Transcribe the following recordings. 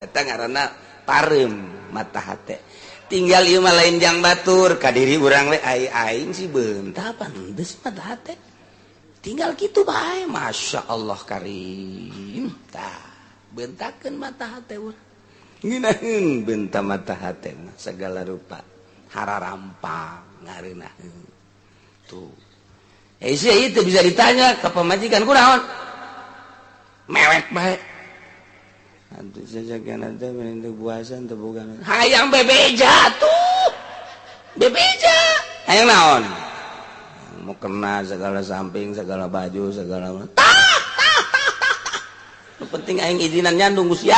Eta ngaranna pareum mata hate. Tinggal ieu mah lain jang batur ka diri urang we ai aing sih beunta pantes mata hate. Tinggal kitu bae, Masya Allah karim. Tah, beuntakeun mata hate urang. Ngeunaheun beunta mata hate mah segala rupa. Hararampang ngareunaheun. Tuh. Eh sih itu bisa ditanya ke pemajikan kunaon? Mewek bae. Atuh sajagan teh mending puasa teu boga. Hayang bebeja tuh. Bebeja. Hayang naon? Mau kena segala samping, segala baju, segala tah tah tah tah. Nu penting aing izinan nyandung sia.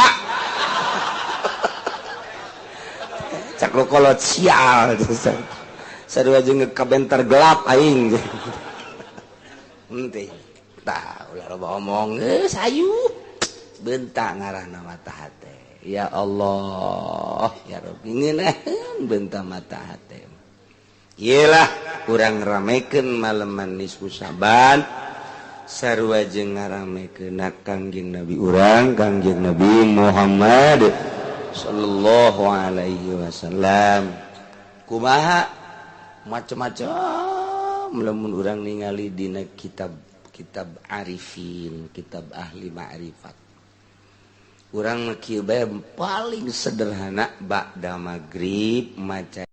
Cak lo kolot sial. Sarua jeung kabentar gelap aing. Henteu. Tah ulah loba omong geus hayu. Bentak ngarahna mata hate. Ya Allah, ya Rabbi ngeunaheun bentak mata hate. Iyalah urang ramekeun maleman nisfu Syaban sarua jeung ngaramekeun Kangjeng Nabi urang, Kangjeng Nabi Muhammad sallallahu alaihi wasallam. Kumaha macam-macam lamun urang ningali dina kitab-kitab arifin, kitab ahli ma'rifat. Urang kieu bae paling sederhana ba'da maghrib maca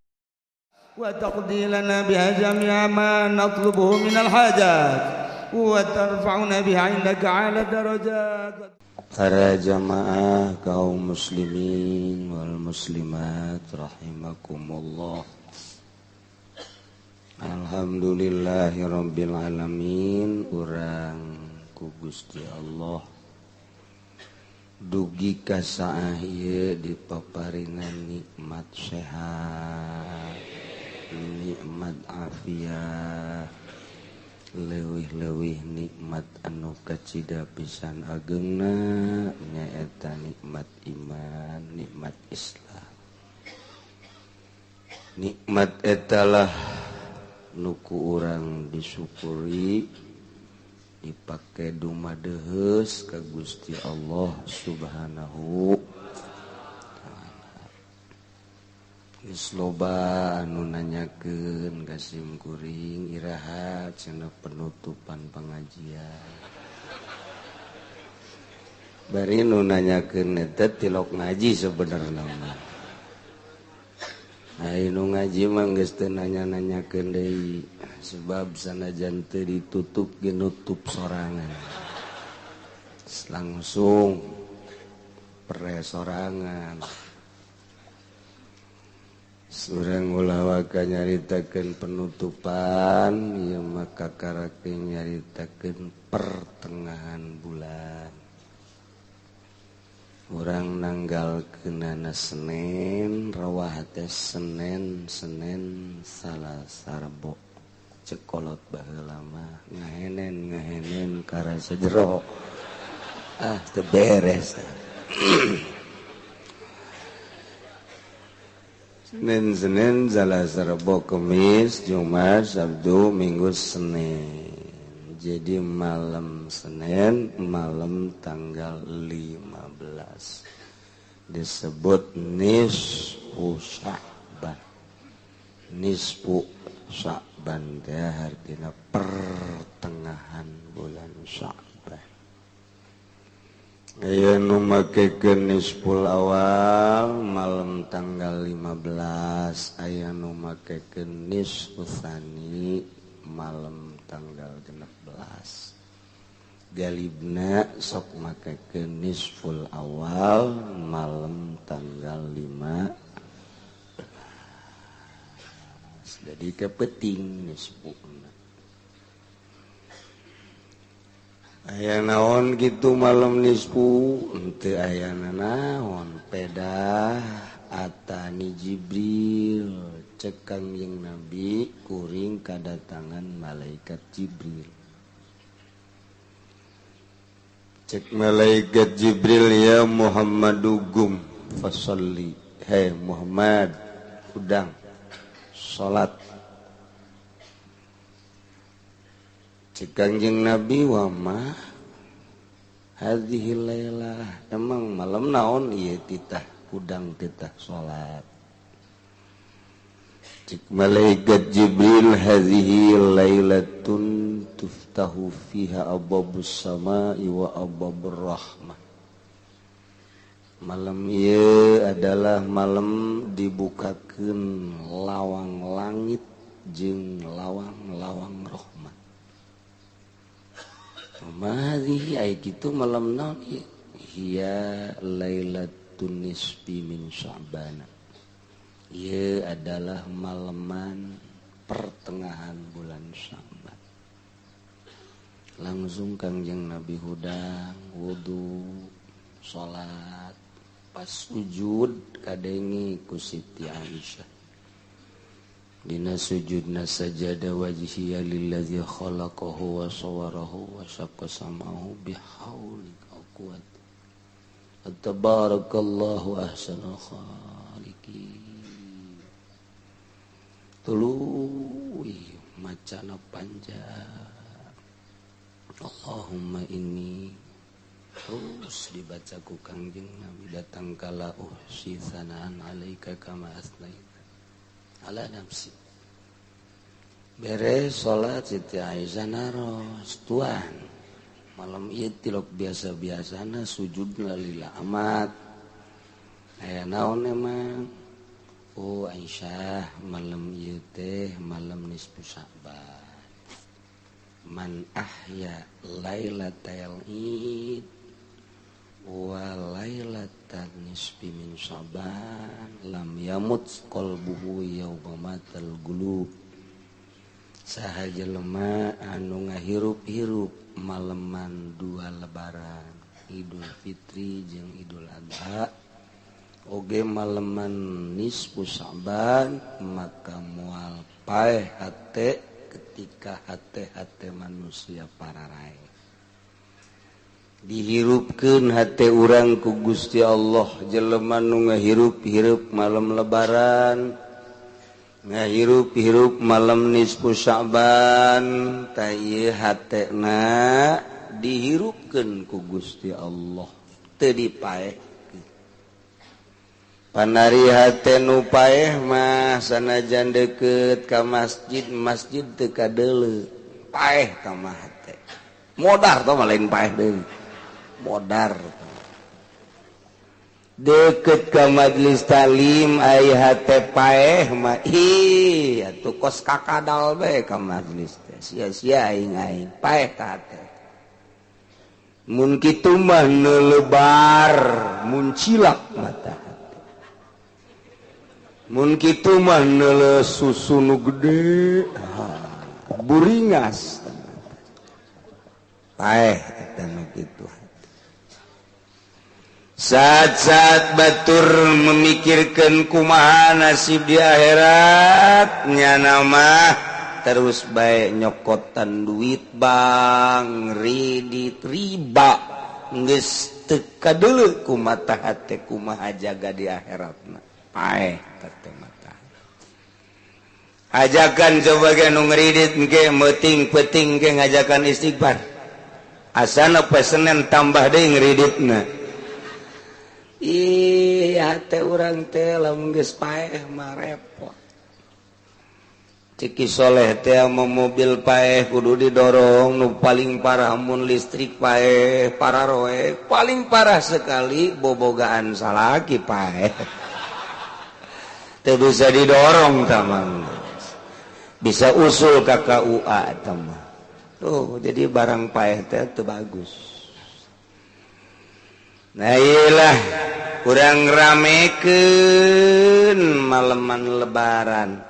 wa taqdi lana biha jami'a ma natlubuhu minal hajat wa tarfa'una biha 'indaka 'ala darajat. Para jamaah kaum muslimin wal muslimat rahimakumullah. Alhamdulillahirabbil alamin. Urang ku Gusti Allah dugi ka saah ieu dipaparingan nikmat sehat, nikmat afiah, leuwih-leuwih nikmat anu kacida pisan agengna nyaeta nikmat iman, nikmat Islam. Nikmat etalah nu ku urang disyukuri, dipake dumadeheus ka Gusti Allah Subhanahu wa ta'ala. Geus loba anu nanyakeun ka sim kuring iraha cenah penutupan pengajian. Bari nu nanyakeun eta tilok ngaji sebenarna mah. Ai nu ngaji mah geus teu nanya-nanyakeun deui sebab sanajan teu ditutup ge nutup sorangan. Langsung pre sorangan. Surang ulah waka nyaritakeun penutupan, ieu mah kakarake nyaritakeun pertengahan bulan. Urang nanggalkeunana Senin, rawah teh Senin, Senin Salasa Rebo. Cek kolot baheula mah ngahenen ngahenen karasa jero. Ah teu beres. Senin, Senin, Selasa, Rebo, Kamis, Jumat, Sabtu, Minggu, Senin. Jadi malam Senin, malam tanggal 15 disebut nisfu Sya'ban. Nisfu Sya'ban teh artina pertengahan bulan Sya'ban. Aya nu makekeun nisful awal malam tanggal 15, aya nu makekeun nisfu tsani malam tanggal 16. Galibna sok makekeun nisful awal malam tanggal 15. Jadi kepeting nisfuna. Aya naon gitu malam nisfu henteu aya naon pedah atani Jibril cek Kangjeng Nabi kuring kadatangan malaikat Jibril. Cek malaikat Jibril, ya Muhammadu gum fasalli. Hei Muhammad, udang salat. Cek Kangjeng Nabi, wa ma Hadhihi lailah emang malam naon ieu titah hudang titah salat. Cik malaikat Jibril hadhihi lailatun tuftahu fiha abwabus samai wa abwabur rahmah. Malam ieu adalah malam dibukakeun lawang langit jeung lawang-lawang rahmat. Hadhihi ai kitu malam naon ieu? Hiya lailatun nisfi min Sya'ban. Ieu adalah malaman pertengahan bulan Sya'ban. Langsung Kangjeng Nabi hudang wudu salat, pas sujud kadengi ku Siti Aisyah. Dina sujudna sajada wajhiya lillazi khalaqahu wa sawwarahu wa syaqqa sam'ahu bihaulika wa quwwati. Tabarakallahu ahsanul khaliqin. Tuluy macana panjang. Allahumma inni terus dibaca ku Kangjeng Nabi datang kala uhsi sanaan alaika kama asnaita ala nafsi. Beres salat Siti Aisyah naros, tuan malam ieu tilok biasa-biasana sujudna lila amat. Aya naon emang? Oh Aisyah, malam ieu teh malam nisfu Sya'ban. Man ahya lailatal id wa lailatan nisfi min Sya'ban lam yamut qalbuhu yauma matal qulub. Saha jelema anu ngahirup-hirup maleman dua lebaran, Idul Fitri jeung Idul Adha, oge maleman nisfu Sya'ban, maka moal paeh hate ketika hate-hate manusia pararae. Dihirupkeun hate urang ku Gusti Allah. Jelema nu ngahirup-hirup malam lebaran, ngahirup-hirup malam nisfu Sya'ban, tah ieu hatena dihirupkeun ku Gusti Allah, teu dipaehkeun. Panari hate nu paeh mah sanajan deukeut ka masjid, masjid teu kadeuleu, paeh ka mah hate. Modar tah mah lain paeh deui. Modar deket ke majelis talim ai hate paeh mah ih atuh kos kakadal bae ka majelis teh sia-sia aing aing paeh ka hate. Mun kitu mah neulebar mun cilak mata hate. Mun kitu mah neule susu nu gede buringas paeh eta nu kitu. Saat-saat batur memikirkan kumaha nasib di akhirat nyana mah terus bae nyokotan duit bang ridit riba geus teu kadeuleu ku mata hate kumaha jaga di akhiratna paeh teh mata. Ajakan coba ge nu ngridit ge meuting peuting ge ngajakan istighfar asana poe Senen tambah deui ngriditna. Ih, hate urang teh lamun geus paeh mah repot. Ciki soleh teh mau mobil paeh kudu didorong, nu paling parah mun listrik paeh, pararoe, paling parah sekali bobogaan salaki paeh. Teu bisa didorong tamang. Bisa usul ka KUA tamang. Tuh, jadi barang paeh teh teu bagus. Nah iyalah kurang ramekeun maleman lebaran,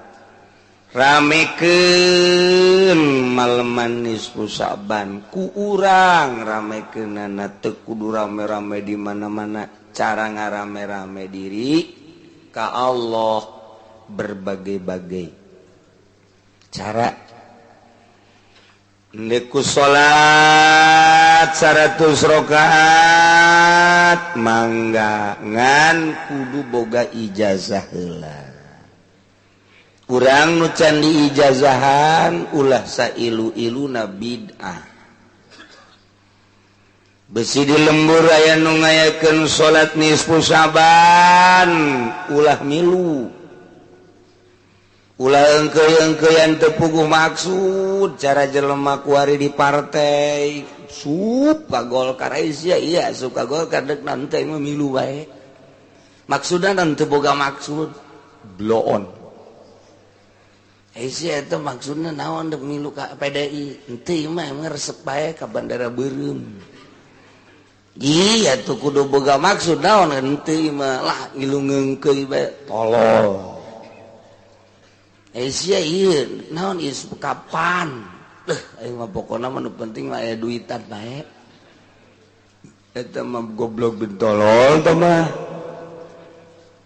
ramekeun maleman nisfu Sya'ban, ku urang ramekeunana teu kudu rame-rame di mana-mana, cara ngarame-rame diri ka Allah berbagai-bagai cara. Niku salat 100 rakaat mangga ngan kudu boga ijazah heula. Urang nu can diijazahan ulah sailu-iluna bid'ah. Besi di lembur aya nu ngayakeun salat nisfu Syaban, ulah milu, ulah engkeuy-engkeuyan teu puguh maksud. Cara jelema kuari di partai suka Golkar, sia iya suka Golkar, dek nanti mah milu bae, maksudna teu boga maksud bloon. Sia eta maksudna naon dek milu ka PDI? Henteu, mah emang resep bae ka bandara beureum. Iya tuh, kudu boga maksud naon. Henteu mah lah, ngilu ngeungkeuy bae, tolol. Sia ieu naon ieu kapan? Leuh, aing mah pokona mah nu penting mah aya duitan bae. Eta mah goblok bin tolol teh mah.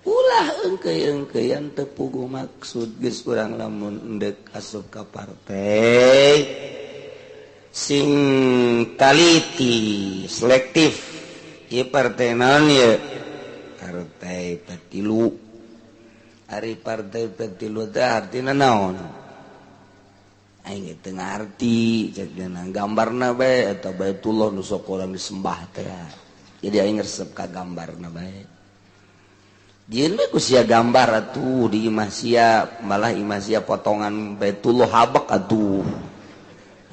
Ulah engkeuy-engkeuyan teu puguh maksud. Geus, urang lamun endek asup ka partai sing taliti, selektif. Ieu partai naon ieu? Partai Petilu. Ari partai Petilu teh artina naon? Aing teu ngarti, cek gambarna bae eta Baitullah nu sok urang disembah teh. Jadi aing resep ka gambarna bae. Jieun we ku sia gambar atuh di imah sia, malah imah sia potongan Baitullah habek atuh.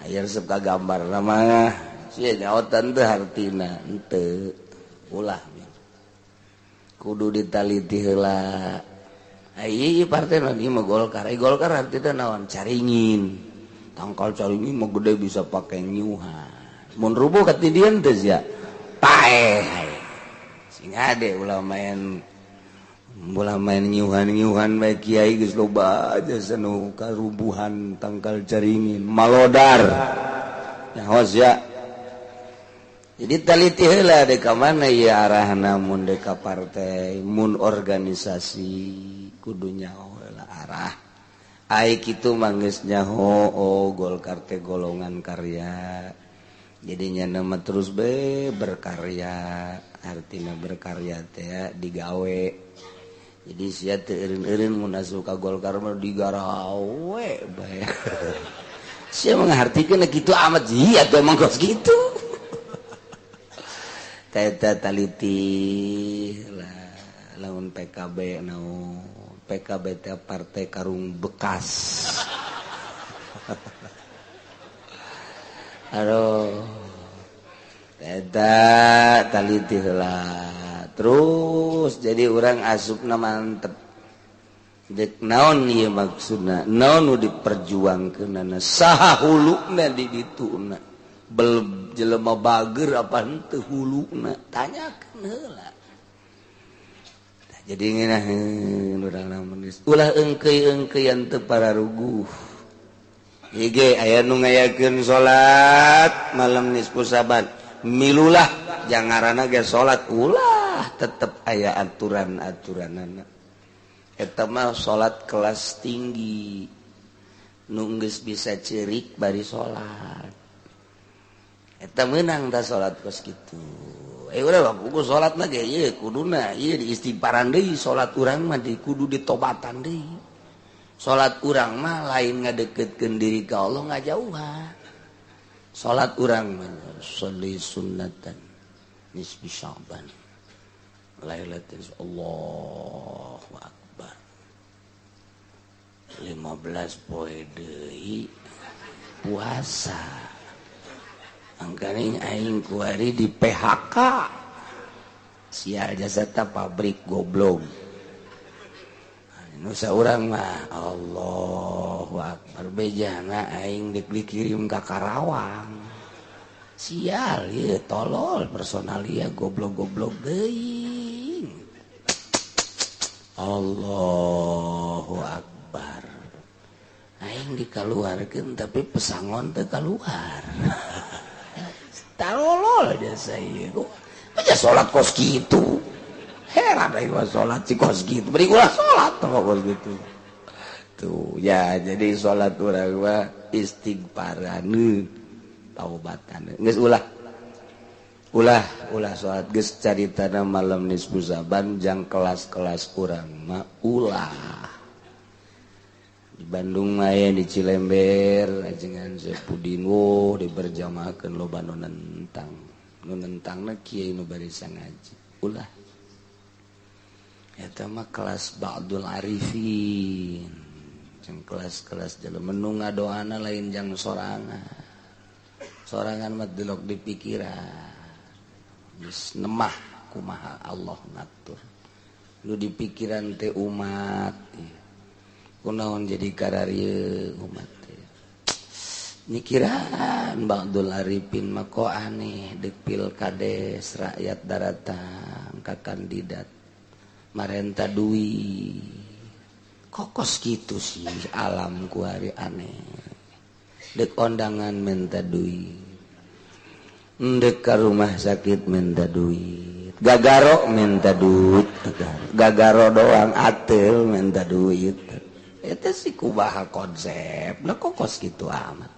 Aya resep ka gambar mah, sia nyaotan teh hartina henteu. Ulah, kudu ditaliti heula. Ai partai naon ieu mah? Golkar. Ai Golkar artina naon? Caringin. Tangkal caringin mah gede, bisa pake nyuhan. Mun rubuh katindian teh sia paeh. Sing ade, ulah main nyuhan-nyuhan bae. Kiai geus loba aja sanu karubuhan tangkal caringin, malodar nyaho sia. Jadi taliti heula dek ka mana ieu arahna. Mun dek ka partai, mun organisasi, kudu nyaho heula arah. Ai kitu mah geus nyaho, oh, Golkar teh golongan karya. Jadinya nama terus be berkarya, artinya berkarya teh digawe. Jadi sia teu eureun-eureun mun asup ka Golkar mah digarawe bae. Sia mengartikeun kitu amat, iya tuh emang kos kitu. Eta taliti lah. Lamun PKB naon? PKB teh partai karung bekas. Aduh, eta taliti heula terus, jadi orang asupna mantep dek naon ieu maksudna, naon nu diperjuangkeunana, saha huluna di dituna, bel jelema bager apa henteu huluna, tanyakeun heula. Jadi ngeunaheun urang lamun ulah engkeuy-engkeuyan teu pararuguh. Ige aya nu ngayakeun salat malam nisfu Saban, milulah, jangaranna ge salat, ulah, tetep aya aturan-aturanana. Eta mah salat kelas tinggi, nu geus bisa ceurik bari salat. Eta meunang tah salat kos kitu. Eh, udah kudu salat mah ge ieu kuduna ieu diistighfaran deui. Salat urang mah di kudu ditobatan deui. Salat urang mah lain ngadeketkeun diri ka Allah, ngajauhan. Salat urang mah sholli sunnatan nisfi Sya'ban lailatul, Allahu akbar, 15 poe deui puasa. Angkaning aing kuari di PHK, sial jasa pabrik goblok. Nusa urang mah Allahu akbar, bejana aing dek dikirim ka Karawang. Sial ieu, tolol personalia, goblok-goblok deui. Allahu akbar, aing dikaluarkeun tapi pesangon teu kaluar. Tolol jasa ieu. Aja salat kos kitu. Heran aing mah salat si kos kitu. Beri ulah salat teh kos kitu. Tuh ya, jadi salat urang mah istighfaran, taubatan. Geus, ulah. Ulah, ulah salat geus caritana malam nisfu Saban jang kelas-kelas urang mah ulah. Di Bandung mah aya di Cilember ajengan Sepudin, wo diberjamaahkeun, loba nu nentang. Nu nentangna kiai nu barisa ngaji. Ulah. Eta mah kelas ba'dul arifin. Jeung kelas-kelas jelema nu ngadoana lain jang sorangan. Sorangan mah delok di pikiran. Geus nemah kumaha Allah ngatur. Nu di pikiran teh umat. Kunaon jadi kararieu umat teh. Mikiran ba'dul arifin mah kok aneh deuk pilkades rakyat daratang ka kandidat marenta duit. Kokos gitu sih alam ku hari aneh. Dek ondangan minta duit, dek ke rumah sakit minta duit, gagaro minta duit, gagaro doang atel minta duit. Itu sih kubaha konsep, nah kokos gitu amat.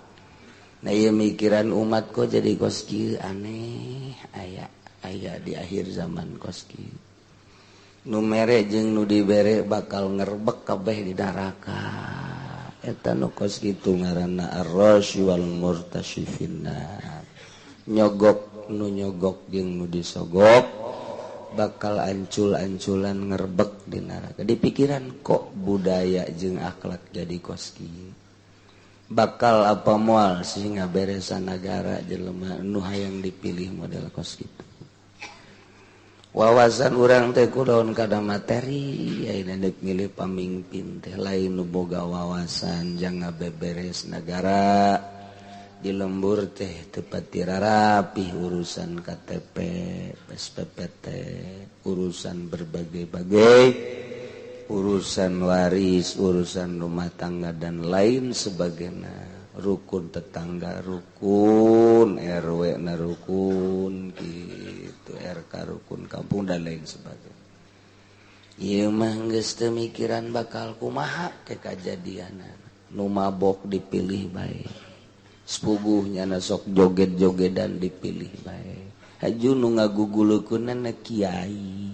Nah iya mikiran umat kok jadi kos kieu aneh, aya aya di akhir zaman kos kieu. Nu mere jeung nu dibere bakal ngerbek kabeh di neraka. Eta nu kos kitu ngaranna ar-rasy wal murtasy finnar. Nyogok nu nyogok jeung nu disogok bakal ancul-anculan ngerbek di neraka. Di pikiran kok budaya jeung akhlak jadi kos kieu. Bakal apa moal sih ngaberesan nagara jelema nu hayang dipilih model kos kitu. Wawasan urang teh kudaon kada materi ayeuna deuk milih pamimpin teh lain nu boga wawasan jang ngabeberes nagara di lembur teh teu pati rarapih urusan KTP, SPPT, urusan berbagai-bagai, urusan waris, urusan rumah tangga dan lain sebagainya. Rukun tetangga rukun, RW na rukun gitu, RK rukun kampung dan lain sebagainya. Ieu mah geus teu mikiran bakal kumaha ke kajadianana. Nu mabok dipilih bae. Sepuguh nyana sok joget-jogedan dipilih bae. Haju nu ngagugulukeunana kiai,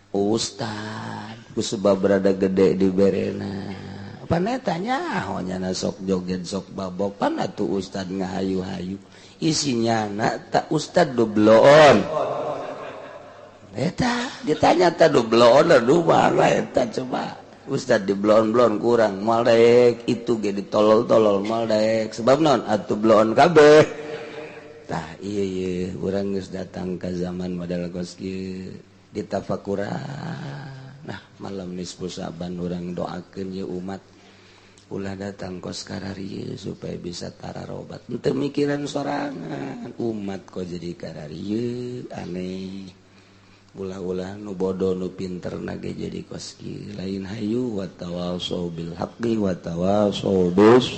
ustad, ku sebab rada gede diberena. Panetanya nyana sok joget sok babok pan atuh ustad ngahayu-hayu isinya na tak ustad dubloon eta ditanya ta dubloon aduh mana eta coba ustad dibloon-bloon kurang moal daek itu ge ditolol-tolol moal daek sebab naon atuh bloon kabeh tah ieu ieu urang geus datang ka zaman model kos kieu ditafakuran. Nah malam nisfu Sa'ban urang doakeun ye umat ulah datang kos kararieu supaya bisa tararobat. Henteu mikiran sorangan umat kok jadi kararieu aneh. Ulah-ulah nu bodoh nu pinter nage jadi kos kieu. Lain hayu wa tawasau bil haqqi wa tawasau bis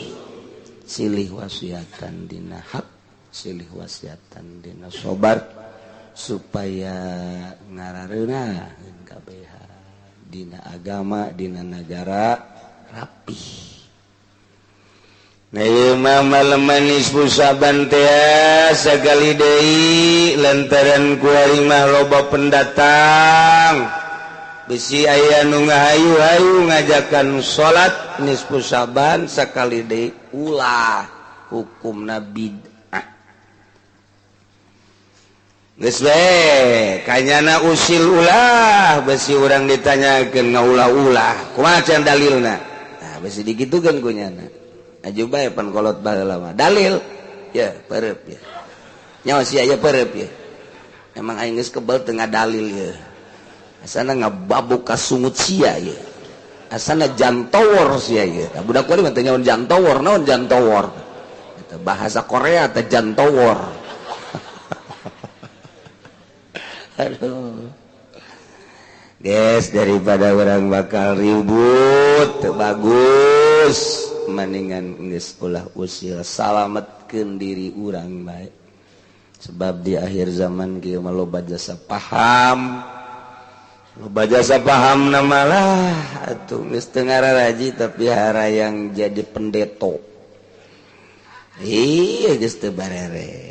silih wasiatan dina hak, silih wasiatan dina sabar supaya ngarareuna kabeh dina agama dina nagara rapih. Nah ieu mah malem nisfu Sa'ban teh sagali deui lantaran kuari mah loba pendatang bisi aya nu ngahayu-hayu ngajakan salat nisfu Sa'ban sakali deui ulah hukumna bid'ah. Geus bae kanyana usil ulah besi urang ditanyakeun ngaulah-ulah kumaha can dalilna. Nah besi digitukeun ku nyana. Aju bae pan kolot baheula mah dalil ya perep ya nyawa sia ya perep ya emang aing geus kebel teu ngadalil ya asana ngababuk ka sungut sia ya asana jantowor sia ya. Nah, budak kuari mah teu nyaon jantowor naon jantowor eta bahasa Korea teh jantowor. Aduh guys, daripada orang bakal ribut teu bagus mendingan geus ulah usil salametkeun diri urang bae. Sebab di akhir zaman kieu mah loba jasa paham. Loba jasa paham na malah atuh geus teu ngararaji tapi harayang jadi pendeto. Iya geus teu bareres.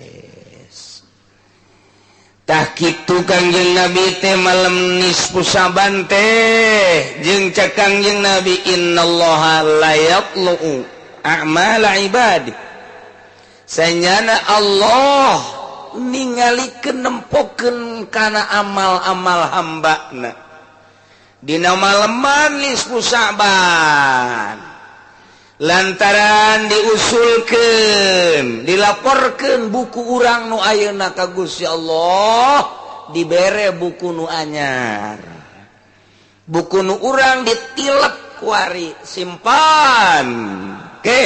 Tah kitu Kangjeng Nabi teh malam nisfu Sa'ban teh jeung cek Kangjeng Nabi innallaha la yatlu'u a'mala ibadi. Sanyana Allah Ningalikeun, nempokeun kana amal-amal hambana dina maleman nisfu Sya'ban, lantaran diusulkeun, dilaporkeun buku urang nu ayeuna ka Gusti Allah. Dibere buku nu anyar, buku nu urang ditilep kuari, simpan ke,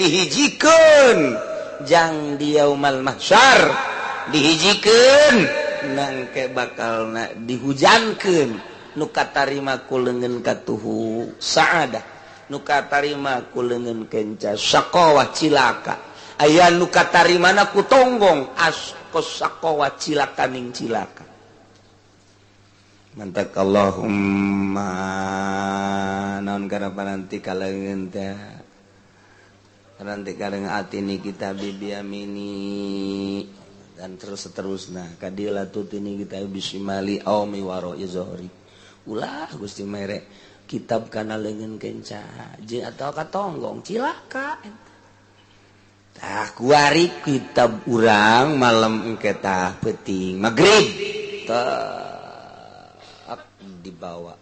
dihijikeun jang di yaumal mahsyar, dihijikeun nangke bakal na dihujankeun. Nu katarima ku leungeun katuhu saadah, nu katarima ku leungeun kenca syaqawah, cilaka. Aya nu katarimana ku tonggong askos syaqawah, cilaka ning cilaka. Mantak Allahumma naon kana paranti kaleungeun teh, paranti kaleungeun atini kita biyamini dan terus seterusna kadila tutini kita bisimali aw mi waro zohri. Ulah Gusti mere kitab kana leungeun kenca jeung atau katonggong, cilaka. Tah, kuari kitab urang malam engke tah peuting maghrib tak dibawa,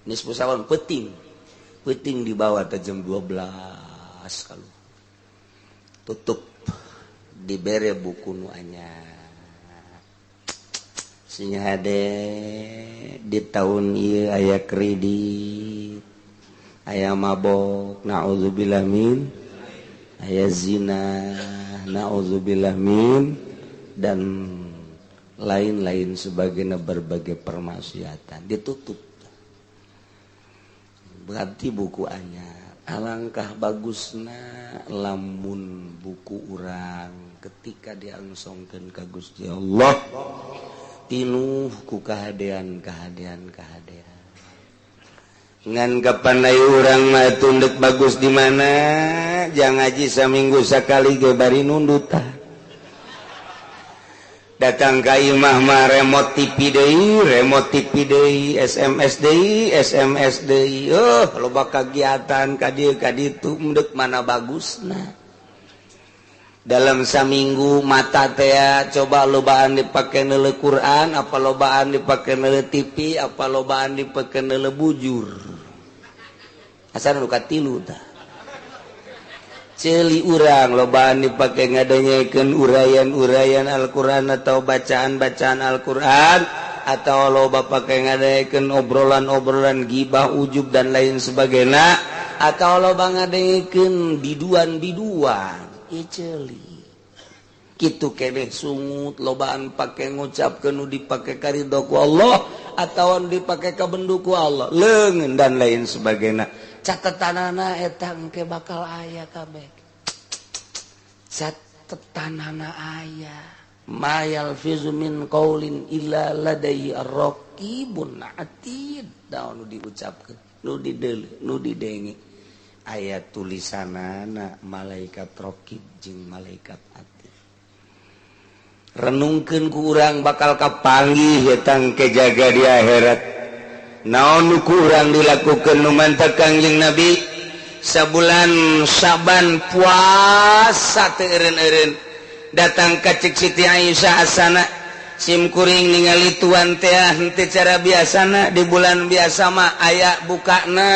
nisfu Syaban peuting peuting dibawa teh jam 12. Kalau tutup, dibere buku nu anyar. Sing hade di tahun ieu aya kredit, aya mabok, naudzubillah min, aya zina, naudzubillah min, dan lain-lain sebagainya, berbagai permaksiatan ditutup. Berarti buku anyar. Alangkah bagusna lamun buku urang ketika diangsongkeun ka Gusti Allah tinuh ku kahadean, kahadean, kahadean. Ngan kapan urang mah tunduk bagus di mana? Jangan ngaji saminggu sakali ge bari nundut tah. Datang ka imah mah remote TV deui, remote TV deui, SMS deui, SMS deui. Oh, loba kagiatan ka dieu ka ditu, endek mana bagusna? Dalam saminggu mata teh coba lobaan dipake neuleu Quran apa lobaan dipake neuleu TV apa lobaan dipake neuleu bujur? Asal nu katilu tah. Ceuli urang lobaan dipake ngadengekeun uraian-uraian Al-Qur'an atau bacaan-bacaan Al-Qur'an atau loba pake ngadengekeun obrolan-obrolan gibah, ujub, dan lain sebagainya, atau loba ngadengekeun biduan-biduan? Ceuli kitu keneh. Sungut lobaan pake ngucapkeun nu dipake karidho ku Allah atau nu dipake kabendu ku Allah, leungeun, dan lain sebagainya. Catetanana eta engke bakal aya kabeh, catetanana aya. Ma yalfizu min qaulin illa ladaihi ar-raqibun atid. Daun nu diucapkeun, nu dideuleu, nu didenge, aya tulisanana malaikat raqib jeung malaikat atid. Renungkeun ku urang, bakal kapanggih eta engke jaga di akhirat. Naon nu ku urang dilakukeun? Nu mantak Kangjeng Nabi sabulan Syaban puasa teu eureun-eureun. Datang ka cek Siti Aisyah, asana sim kuring ningali tuan teh henteu cara biasana. Di bulan biasa mah aya bukana,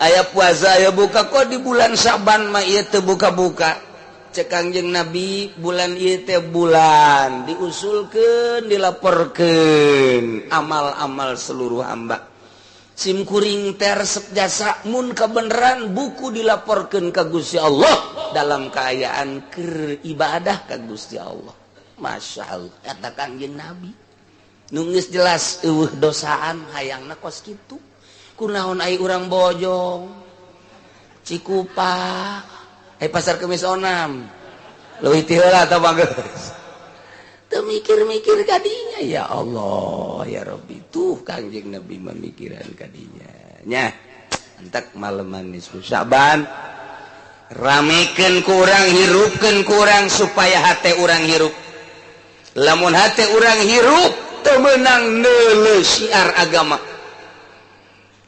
aya puasa, aya buka, kok di bulan Syaban mah ieu teu buka-buka? Cek Kangjeng Nabi, bulan ieu teh bulan diusulkeun, dilaporkeun amal-amal seluruh hamba. Sim kuring teh resep jasa mun kebenaran buku dilaporkeun ka Gusti Allah dalam keayaan keur ibadah ka Gusti Allah. Masya Allah, kata Kangjeng Nabi nu geus jelas eueuh dosaan hayangna kos kitu. Kunaon ai urang Bojong, Cikupa, eh, Pasar Kemis Onam leuwih ti heula atau bagus teu mikir-mikir kadinya? Ya Allah, ya Rabbi, tuh Kangjeng Nabi memikiran kadinya nya. Entek maleman nisfu Syaban ramekeun kurang, hirupkeun kurang supaya hate urang hirup. Lamun hate urang hirup, teu meunang neuleuh syiar agama.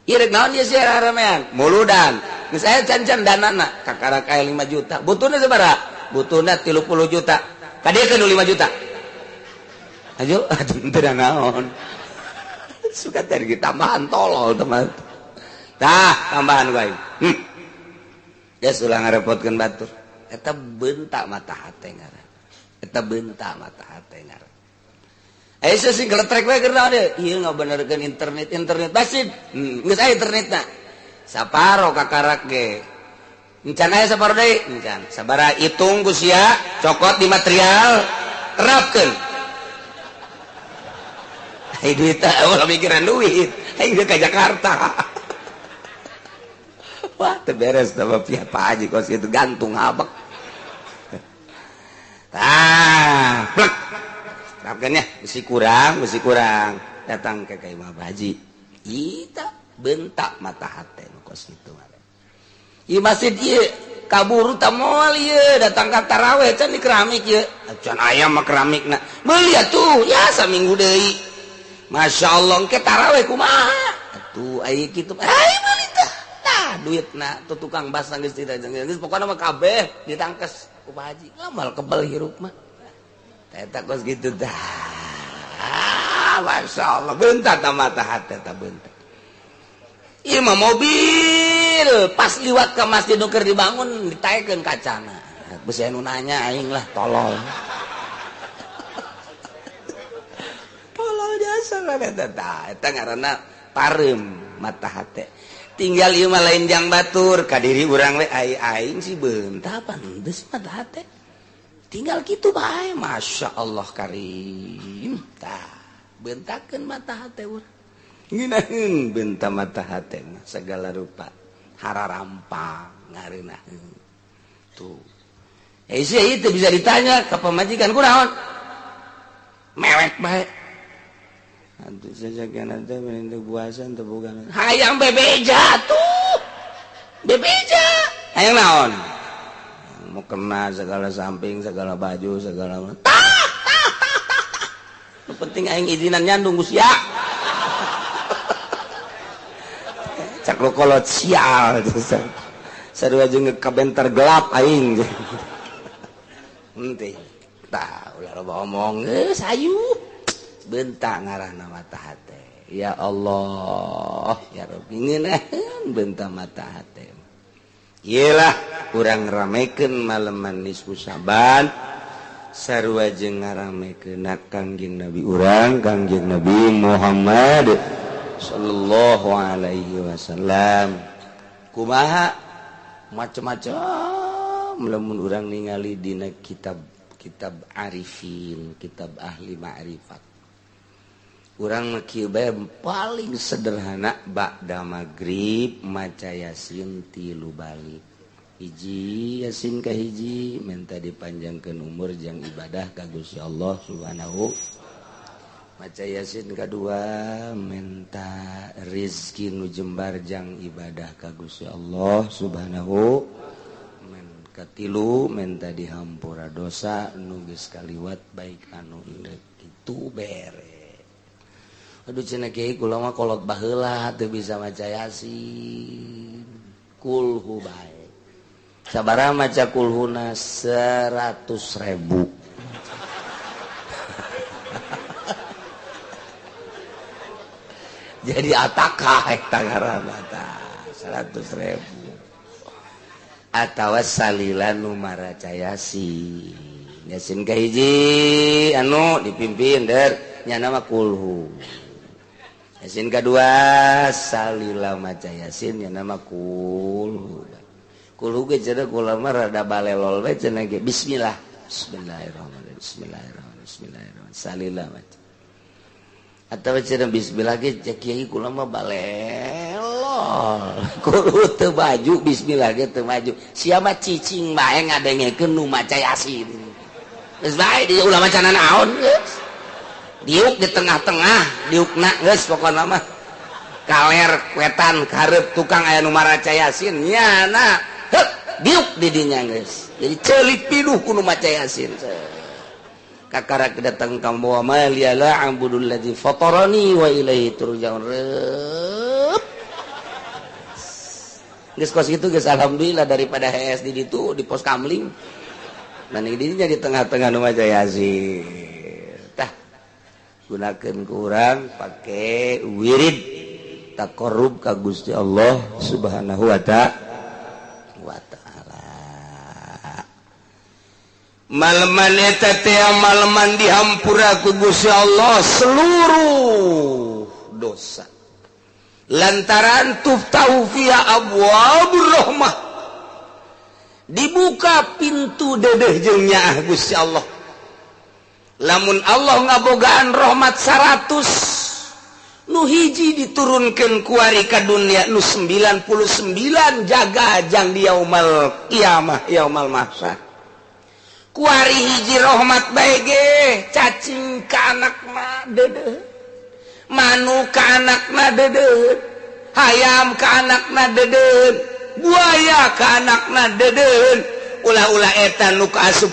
Ieu rek naon ieu syiar ramean muludan? Geus aya can-can danana, kakarak aya 5 juta, butuhna sabaraha? Butuhna 30 juta. Kadieu 5 juta. Ayo atuh teu naon. Suka teh tambahan tolol teman. Tah tambahan ku aing. Geus ulah ngarepotkeun batur. Eta bentak mata hate ngaran. Eta bentak mata hate ngaran. Aya sing geletrek we keur naon ieu? Ieu ngabenerkeun internet, internet masjid. Geus aya internetna. Saparo kakarak ge. Encan aya saparo deui? Encan. Sabaraha hitung ku sia, cokot di material, terapkeun. Ai duit teh ulah mikiran duit. Aing ka Jakarta. Wah, teu beres teh pihak Pak Haji kos itu gantung habek. Tah, plek. Terapkeun ya, besi kurang, datang ke ka Imam Haji. Ita bentak mata hate nu kos kitu mah. Ieu masjid ieu kaburu ta moal ieu datang ka taraweh can di keramik ieu. Can aya mah keramikna. Meuli atuh, ya saminggu deui. Masya Allah, engke taraweh kumaha? Atuh aya kitu. Ai meuli tah. Tah duitna tuh tukang basah geus tidak geus pokona mah kabeh ditangkes ku Pak Haji. Ngamal kebel hirup mah. Eta kos kitu tah. Masya Allah, bentar ta mata hate ta bentar. Ieu mah mobil pas liwat ke masjid nu keur dibangun ditaekeun kacana. Besi anu nanya aing lah tolol. Tolol jasa lah eta tah. Eta ngaranna pareum mata hate. Tinggal ieu mah lain jang batur ka diri urang we ai aing si beunta pan geus mata hate. Tinggal kitu bae Masya Allah karim. Tah beuntakeun mata hate urang. Ngeunaheun beunta mata hate mah segala rupa hararampang ngareunaheun. Tuh. Sia itu bisa ditanya ke pamajikan kunaon? Mewek bae. Atuh sajakeun teh mending puasa teu boga. Hayang bebeja tuh. Bebeja. Hayang naon? Mau kena segala samping, segala baju, segala tah tah tah tah. Nu penting aing izinan nyandung ku sia. Cak lo kolot sial sarua jeung kabenter gelap aing. Henteu. Tah ulah loba omong geus hayu. Bentak ngarahna mata hate. Ya Allah, ya Rabbi ngeunaheun bentak mata hate. Ieu lah urang ramekeun maleman nisfu Syaban sarua jeung ngaramekeun Kangjeng Nabi urang Kangjeng Nabi Muhammad sallallahu alaihi wasallam. Kumaha macam-macam lamun urang ningali dina kitab arifin, kitab ahli ma'rifat. Urang kieu bae paling sederhana ba'da magrib maca Yasin 3 balik. Hiji Yasin ka hiji minta dipanjangkeun umur jang ibadah ka Gusti Allah Subhanahu. Maca Yasin kadua minta rizki nu jembar jang ibadah ka Gusti Allah Subhanahu. Men katilu minta dihampura dosa nu geus kaliwat baik anu indek kitu bere. Aduh cenah kiai kula mah kolot baheula teu bisa maca Yasin. Kulhu bae. Sabaraha maca kulhuna 100.000. Jadi atakah eta ngaranna tah 100.000. Atawa salila nu maraca Yasin. Yasin ka hiji anu dipimpin der nyana mah kulhu. Yasin kadua salila maca Yasin nyana mah kulhu. Kulhu ge cenah kula mah rada balelol we cenah ge bismillah. Bismillahirrahmanirrahim. Bismillahirrahmanirrahim. Bismillahirrahmanirrahim. Salila maca. Atawa cenah bismillah ge cek kiai kula mah balelol. Kudu teu baju bismillah ge teu maju. Sia mah cicing bae ngadengekeun nu maca Yasin. Geus bae di ulah maca naon geus. Diuk di tengah-tengah, diukna geus pokona mah. Kaler wetan kareup tukang aya nu maraca Yasin nyana. Heuk, diuk di dinya geus. Jadi ceulik piduh ku nu maca Yasin. Kakarak datang ka wa ma liya la a'budul ladzi fatarani wa ilaihi turja'un. Geus kos kitu geus alhamdulillah daripada HS di ditu di pos kamling. Mending dinya di tengah-tengah nu maca Yasin. Tah, gunakeun ku urang pake wirid taqarrub ka Gusti Allah Subhanahu wa ta'ala. Maleman eta teh maleman dihampura ku Gusti Allah seluruh dosa. Lantaran tuftahu fiha abwabur rahmah, dibuka pintu dedeh jeung nyaah Gusti Allah. Lamun Allah ngabogaan rahmat 100, nu hiji diturunkan kuari ka dunia, nu 99 jaga jang di yaumal kiamah, yaumal mahsyar. Kuari hiji rahmat bae ge cacing ka anak mah dedeh, manuk ka anak mah dedeh, hayam ka anak mah dedeh, buaya ka anakna dedeh. Ulah-ulah eta nu kaasup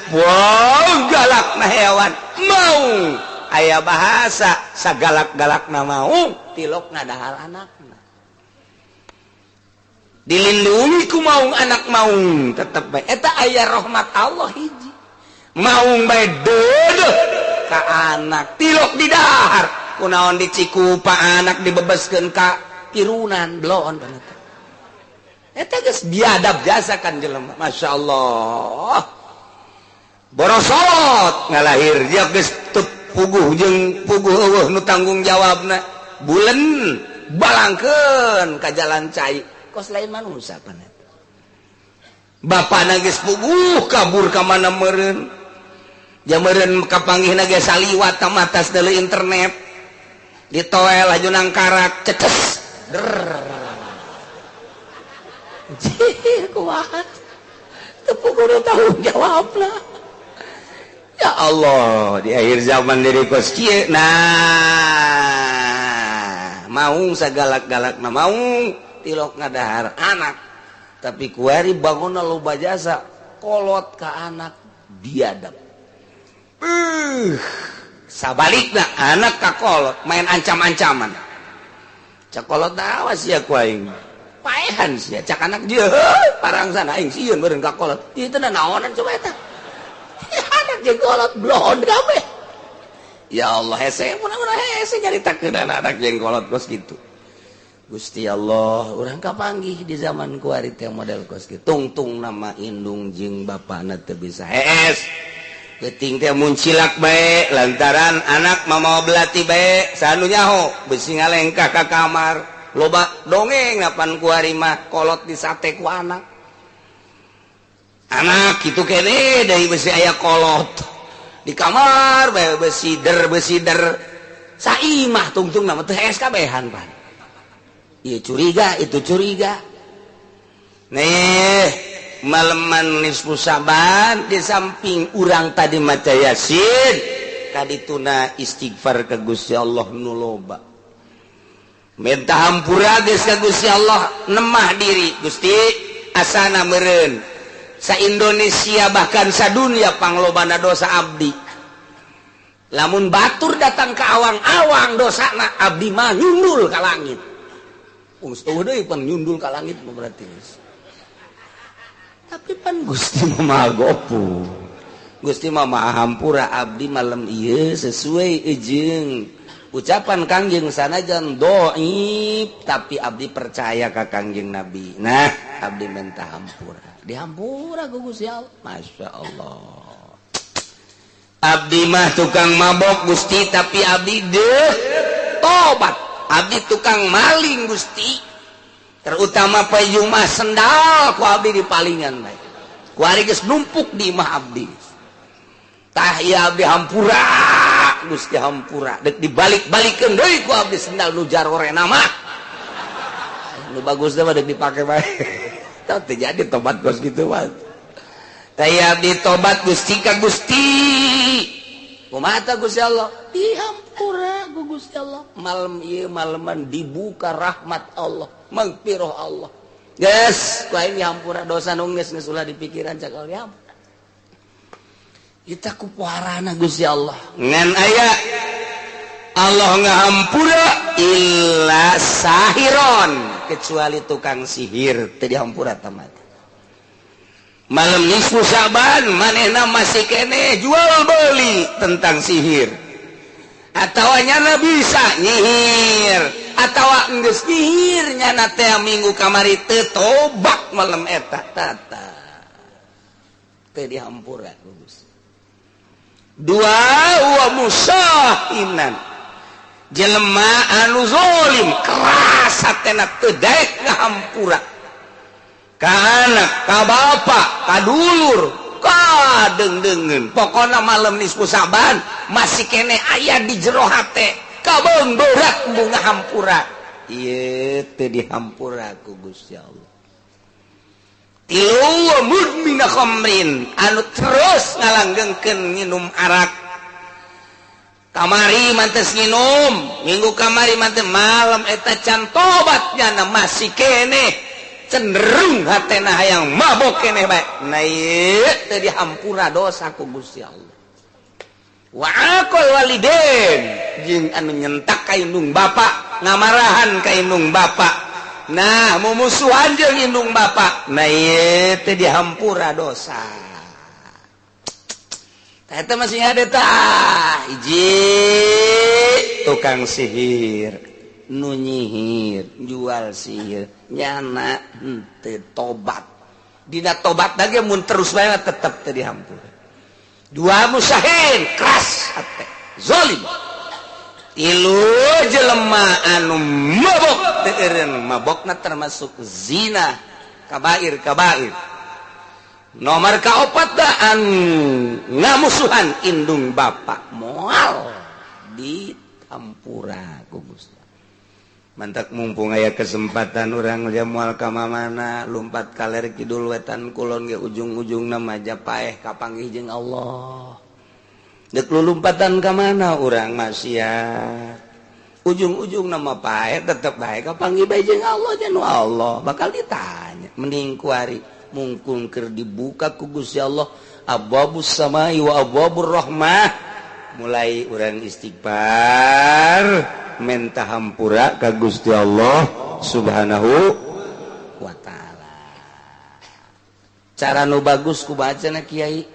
galakna hewan maung. Aya bahasa sagalak-galakna maung tilokna dahar anakna, dilindungi ku maung, anak maung tetep bae eta aya rahmat Allah hiji. Maung bae dedeh ka anak tilok di dahar, kunaon dicikupa anak dibebaskeun ka pirunan bloon banget. Eta geus biadab jasa kan jelema. Masya Allah, borosot ngalahir dia geus teu puguh jeung puguh eueuh nu tanggung jawabna, bulen balangkeun ka jalan cai kos lain manusia pan eta. Bapana geus puguh kabur ka mana meureun, jameureun kapanggihna ge saliwat ka matas deuleu internet, ditoel laju nangkarak ceces der. Kuat tepuk tanggung jawab lah. Ya Allah, di akhir zaman dari kos kieu. Nah, maung sagalak-galak na maung tilok ngadahar anak, tapi kuari bangun loba jasa kolot ka anak biadab. Sabalikna anak ka kolot main ancam-ancaman. Cak kolot, awas ya ku aing paehan sia. Cak anak dia, parang sana aing sieun meureun ka kolot. Ieu teh naonan coba eta? Anak jeung kolot blon kabeh. Ya Allah, hese mun hese nyaritakeun anak jeung kolot kos kitu. Gusti Allah, urang kapanggih di zaman kuari teh model kos kitu. Tungtung nama indung jeung bapana teu bisa hees. Geuting teh muncilak bae lantaran anak mamawa belati bae, sanu nyaho besi ngalengkah ka kamar. Loba dongeng napan kuari mah kolot disate ku anak. Anak kitu kene deui besi aya kolot di kamar bae besi der besi der saimah tungtung nama teh hees kabehan pan. Ieu curiga, itu curiga. Nih, maleman nisfu Syaban di samping urang tadi maca Yasin, kadituna istighfar ke Gusti Allah nu loba. Minta hampura geus ka Gusti Allah, nemah diri Gusti asana meureun sa Indonesia bahkan sadunia panglobana dosa abdi. Lamun batur datang ke awang-awang dosana abdi mah nyundul ka langit. Eueuh deui pan nyundul ka langit mah berarti. Tapi pan Gusti mah Maha Gofur. Gusti mah Maha Hampura, abdi malam ieu sesuai jeung ucapan Kangjeng sanajan doib tapi abdi percaya ka Kangjeng Nabi. Nah, abdi minta hampura. Dihampura ku Gusti Allah. Masya Allah. Abdi mah tukang mabok Gusti tapi abdi deh tobat. Abdi tukang maling Gusti, terutama payung mah sendal ku abdi dipalingan bae. Ku ari geus numpuk di imah abdi. Tah ieu abdi hampura Gusti, hampura. Dek dibalik-balikeun deui ku abdi sendal nu jarorena mah. Nu bagus mah dek dipake bae. Tah teu jadi tobat kos kitu mah. Tah ieu abdi tobat Gusti ka Gusti. Kumaha tah Gusti Allah? Dihampura ku Gusti Allah. Malam ieu maleman dibuka rahmat Allah, magfirah Allah. Geus, ku aing dihampura dosa nu geus geus ulah dipikiran cak Allah dihampura. Kita kupuarana Gusti Allah. Ngan aya Allah ngahampura illa sahiron, kecuali tukang sihir teu dihampura tamat. Malam nisfu Syaban manehna masih kene jual beli tentang sihir atau nyana bisa nyihir atau geus nyihir, nyana teh minggu kamari teu tobat, malam eta tata teu dihampura. Dua, wa musyahinan, jelema anu zolim, keras hatena, teu daek ngahampura ka anak, ka bapak, ka dulur, ka dengdengen. Pokoknya malam nisfu Saban masih kene aya di jero hate, kabeung berat bunga hampura, ieu teu dihampura ku Gusti Allah. Tilu, mudmina khamrin, anu terus ngalanggengkeun nginum arak. Kamari mantes nginum, minggu kamari mantes, malam eta can tobat, nyana masih kene cenderung hatena hayang mabok keneh bae. Nah, ieu teu dihampura dosa ku Gusti Allah. Wa aqul waliden, jeung anu nyentak ka indung bapa, ngamarahan ka indung bapa, nah, mumusuhan jeung indung bapa. Nah, ieu teu dihampura dosa. Tah, eta masih ada tah. Hiji, tukang sihir, nu nyihir, jual sihir, nyana henteu tobat. Dina tobat lagi mun terus bae tetep teu dihampura. Dua, musyahin, keras hate, zalim. Tilu, jelema anu mabok teu eureun, mabokna termasuk zina, kabair kabair. Nomor kaopat da anu ngamusuhan indung bapak, moal dihampura ku Gusti. Mantak mumpung aya kesempatan, urang dia moal ka mana, lumpat kaler kidul wetan kulon ge ujung-ujungna mah paeh kapanggih jeung Allah. Dek lumpatan ka mana urang maksiat, ujung-ujung nama paeh tetep bae kapanggih bae jeung Allah. Jeung Allah bakal ditanya. Mending kuari mungkung keur dibuka ku Gusti Allah abwabus samai wa abwabur rahmah, mulai urang istighfar, menta hampura ka Gusti Allah Subhanahu wa Ta'ala. Cara nu bagus ku bacana, Kiai,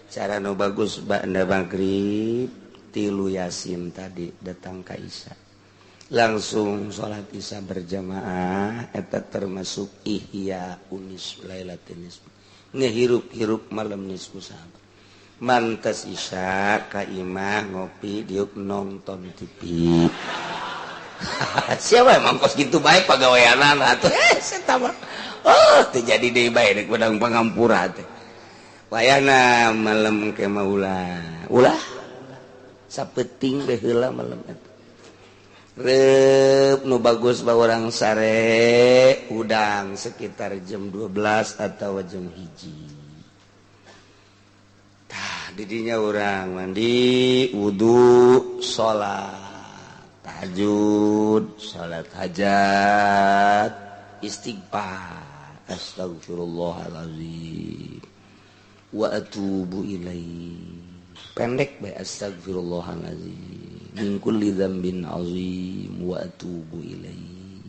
cara nu bagus ba'da maghrib tilu Yasin tadi, datang ka Isya langsung salat Isya berjamaah. Eta termasuk ihya unis lailatin nisf, ngehirup-hirup malam nisfu Syaban. Mantes Isya ka imah, ngopi diuk, nonton TV. Siapa emang kos gitu baik pagaweanan atuh, eh mah oh teu jadi deui bae rek bedang pangampura teh. Wayahna malam ke mah ulah ulah, sapeting bae heula malam eta. Rep nu bagus ba urang sare udang sekitar jam 12 atau jam 1. Tah, didinya urang mandi, wudhu, salat tahajud, salat hajat, istighfar, astagfirullahalazim wa atubu ilaih. Pendek bae, astagfirullahalazim min kulli dzambin azim wa atubu ilaih.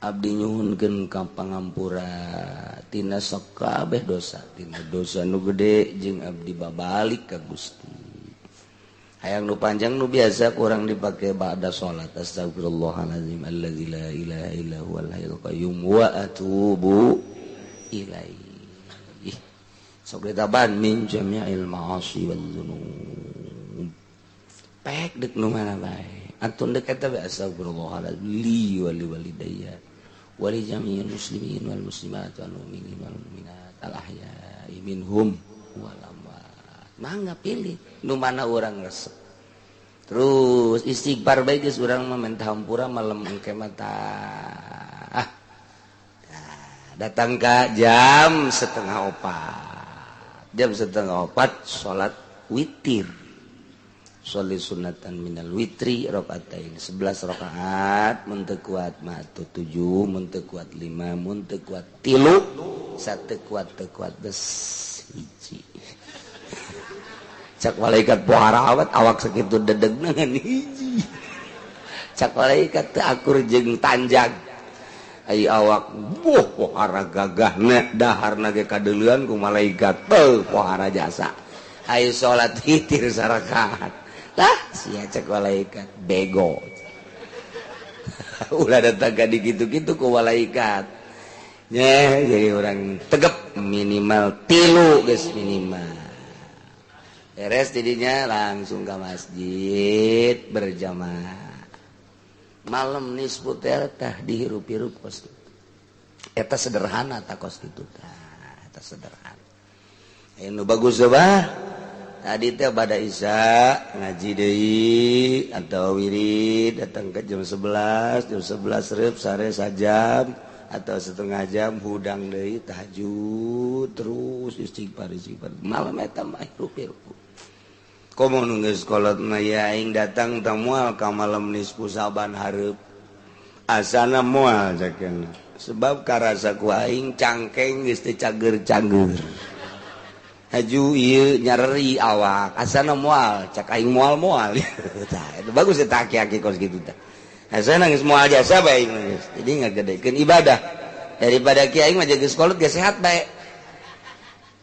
Abdi nyuhunkeun ka pangampura tina sakabeh dosa, tina dosa nu gede, jeung abdi babalik ka Gusti. Hayang nu panjang, nu biasa kurang dipake ba'da salat, astagfirullahalazim allazi la ilaha illa huwal hayyul qayyum wa atubu ilaih. Sok ditaban min jami'il ma'asi wal dzunub. Pek dek nu mana bae antun dek eta bae, astagfirullahalazim li wa li walidayya wa li jami'il muslimin wal muslimat wal mu'minin wal mu'minat al ahya'i minhum wal amwat. Mangga pilih nu mana urang resep, terus istighfar bae geus. Urang mah minta hampura malam engke mah. Ah, datang ka jam 3.30, jam 3.30 salat witir. Sholli sunatan minal witri rokaatain, 11 rakaat mun teu kuat mah atuh 7, mun teu kuat 5, mun teu kuat 3, satu kuat teu kuat bes hiji. Cak malaikat, pohara awat awak sakitu dedegna ngan hiji. Cak malaikat, teu akur jeung tanjag. Ai awak buh pohara gagahna daharna ge kadeuleuan ku malaikat teu pohara jasa. Ai salat witir sarakaat. Lah sia cek malaikat bego. Ulah datang ka dikitu-kitu ku malaikat. Nyeh jadi orang tegep minimal 3 geus minimal. Beres jadinya langsung ke masjid berjamaah. Malam nisfu teh dihirup-hirup kos kitu. Eta sederhana ta kos kitu tah, eta sederhana. Aya nu bagus bah. Tadi teh pada isya ngaji deui atau wirid datang ke jam 11, jam 11 reup sare sajam atau setengah jam hudang deui tahajud terus istighfar istighfar. Malam eta mah hirup-hirup. Komo nu geus kolot mah ya aing datang teh moal ka malam nisfu Saban hareup. Asana moal cakeun. Sebab karasa ku aing cangkeng geus teu cager-cager. Haju ieu nyareri awak, asana moal cak aing moal-moal. Tah itu bagus eta aki-aki kos kitu tah. Asana geus moal jasa bae aing geus. Jadi ngagedekeun ibadah. Daripada ki aing mah geus kolot geus sehat bae.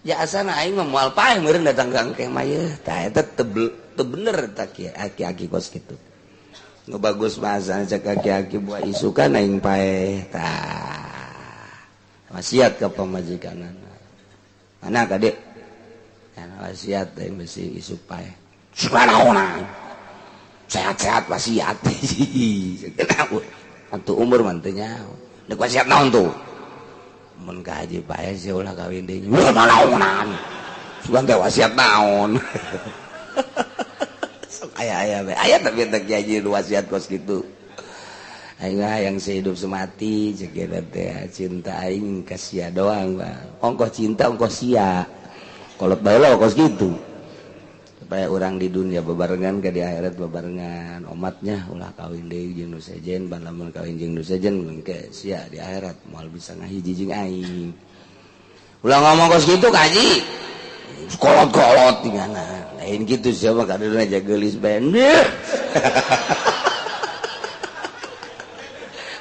Ya asana aing mah moal paeh meureun datang ka engke mah yeuh. Tah eta teu bener tah aki-aki kos kitu. Nu bagus mah asana cak aki-aki buah isukan aing paeh. Tah wasiat ka pamajikanana. Mana kadek? Wasiat aing besi isuk paeh. Subhanallah. Sehat-sehat wasiat. Antu umur mah teu nyaho. Deuk wasiat naon tuh? Mun ka haji paeh sia ulah kawin deui. Wah malaonan. Sugan teh wasiat naon. Sok aya-aya bae. Aya tapi teh kiai wasiat kos kitu. Aing mah yang sehidup semati ceuk eta teh cinta aing ka sia doang, Bang. Ongkoh cinta ongkoh sia. Kolot bae kos gitu. Supaya orang di dunia bebarengan ke di akhirat bebarengan. Omatnya ulah kawin deui jeung nu sejen, ban lamun kawin jeung nu sejen engke sia di akhirat moal bisa ngahiji jeung aing. Ulah ngomong kos kitu ka haji. Kolot-kolot tingana. Lain kitu sia mah kadeuna aja geulis bae.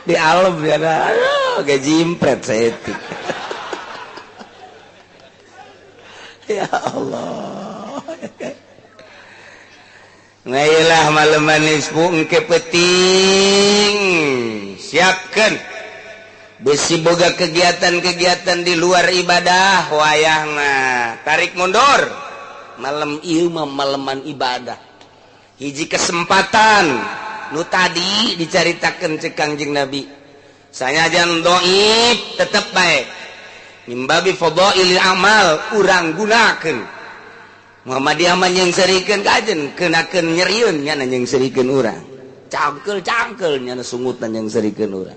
Di alam ya aduh ge jimpret saeutik. Ya Allah. Ngailah malam nisfu engke peuting. Siapkeun. Besi boga kegiatan-kegiatan di luar ibadah wayahna. Tarik mundur. Malam ieu mah maleman ibadah. Hiji kesempatan nu tadi dicaritakeun ceuk Kangjeng Nabi. Sanajan dhaif tetep bae. Mimbabi fadailil amal urang gunakeun. Muhammadiyah mah nyeungseurikeun kajen keunakeun nyerieun nya nyeungseurikeun urang. Cangkeul-cangkeul nya sungutna nyeungseurikeun urang.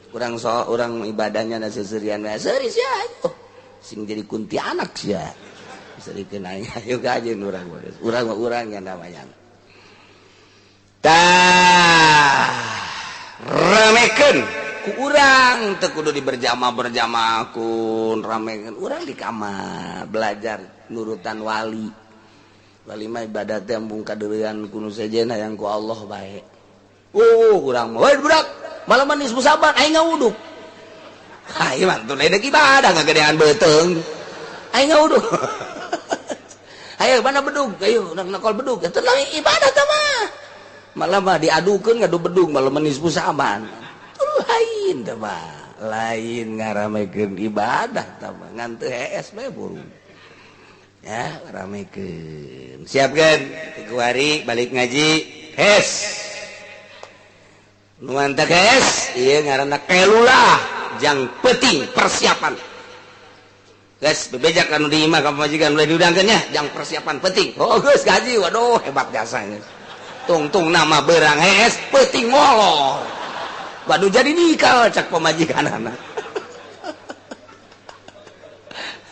Urang so urang ibadahnya na seuseurian we seuri sia ayo. Sing jadi kuntianak sia. Seurikeun aing ayo kajen urang urang mah urang nya namanya. Tah ramekeun ku urang teu kudu diberjamaah-berjamaah kun ramekeun urang di kamar belajar nurutan wali. Wali mah ibadah teh embung kadeuleuan ku nu sejen hayang ku Allah bae. Urang mah we budak malaman nisfu Saban aing ngawuduk. Aing mah teu deuk ibadah ngagedean beuteung. Aing ngawuduk. Ayo mana bedug? Ayo nak nakol bedug. Eta lain ibadah teh mah. Malah mah diadukeun ngadu bedug malaman nisfu Saban. Lain teh mah, lain ngaramekeun ibadah teh mah ngan teu hees bae burung. Ya, ramekeun. Siapkeun tiku hari balik ngaji, hes. Nu mantep hes, ieu ngaranna kelulah jang peuting persiapan. Geus bebeja ka nu di imah ka pamajikan ulah diudangkeun nya, jang persiapan penting. Oh geus gaji, waduh hebat jasanya. Tungtung nama berang hees peuting molor. Waduh jadi nikah cak pamajikanana.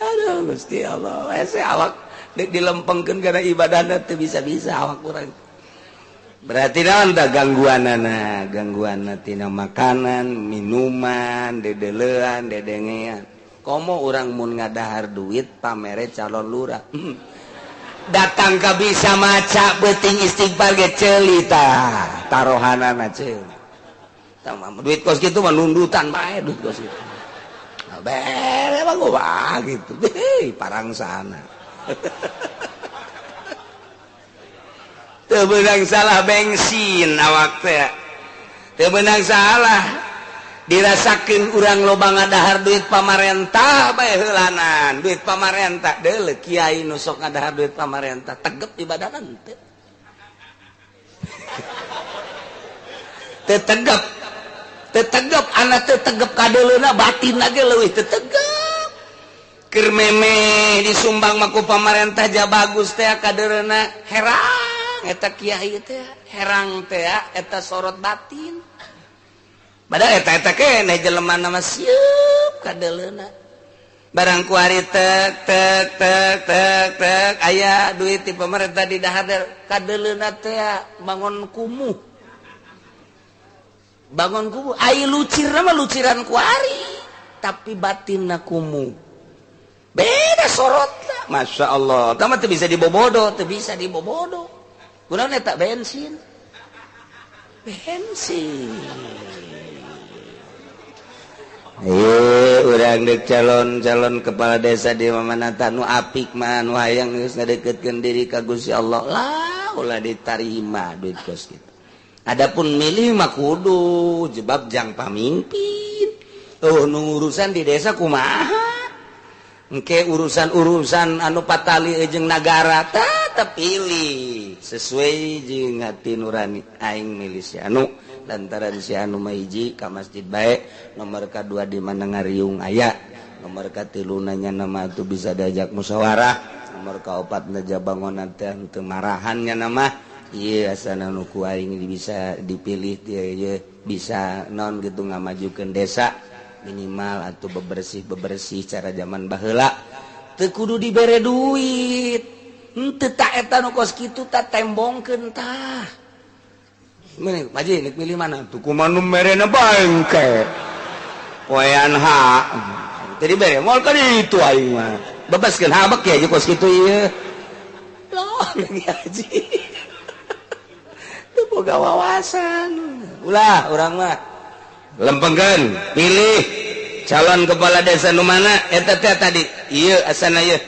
Aduh Gusti Allah, hese awak deuk dilempengkeun kana ibadahna teu bisa-bisa awak urang. Berarti naon tah gangguanana? Gangguanna tina makanan, minuman, dedelean, dedengean. Komo urang mun ngadahar duit pamere calon lurah. Datang ka bisa maca beuting istighfar ge ceuli tah, tarohanana ceuli. Duit kos gitu mah nundutan bae duit kos gitu. Bere mah gua gitu. Hei, parang sana. Teu beunang salah bensin awak teh. Teu beunang salah dirasakeun urang loba ngadahar duit pamarentah bae heulanan, duit pamarentah deuleu kiai nu sok ngadahar duit pamarentah tegep ibadahna teu. Teu tegep. Tetegep anak tetegep kadeleuna batin lagi leuwih tetegep keur memeh disumbang mah ku pamarentah ja bagus teh kadeleuna herang eta kiai teh herang teh eta sorot batin padahal eta eta keneh jelema mah sieup kadeleuna barang kuari tek tek tek tek tek aya duit ti pamarentah di dahar kadeleuna teh bangun kumuh bangun kubu ai lucir mah luciran kuari tapi batinna kumuh beda sorotna Masya Allah tah mah teu bisa dibobodo teu bisa dibobodo kunaon eta bensin bensin urang deuk calon-calon kepala desa di mana nu apik mah nu hayang geus ngadeukeutkeun diri ka Gusti Allah lah ulah ditarima duit kos kitu. Adapun milih mah kudu jebab jang pamimpin. Oh nu urusan di desa kumaha? Engke urusan-urusan anu patali jeung nagara tah terpilih sesuai jeung hati nurani aing milih si anu lantaran si anu mah hiji ka masjid bae, nomor kadua di mana ngariung aya, nomor katilu nanya nama tuh bisa diajak musyawarah, nomor kaopatna jabangonan teh teu marahan nya nama. Iya asana nu ku aing bisa dipilih dia ieu bisa non gitu ngamajukeun desa minimal atau bebersih-bebersih cara zaman baheula teu kudu dibere duit henteu ta eta nu kos kitu ta tembongkeun tah meureun Pak Ji milih mana tuh kumaha nu merena bangke poean ha teu dibere moal ka ditu aing mah bebaskeun habek ya kos kitu ieu loh lagi haji boga wawasan ulah urang mah lempengkeun pilih calon kepala desa nu mana eta teh tadi ieu asana ieu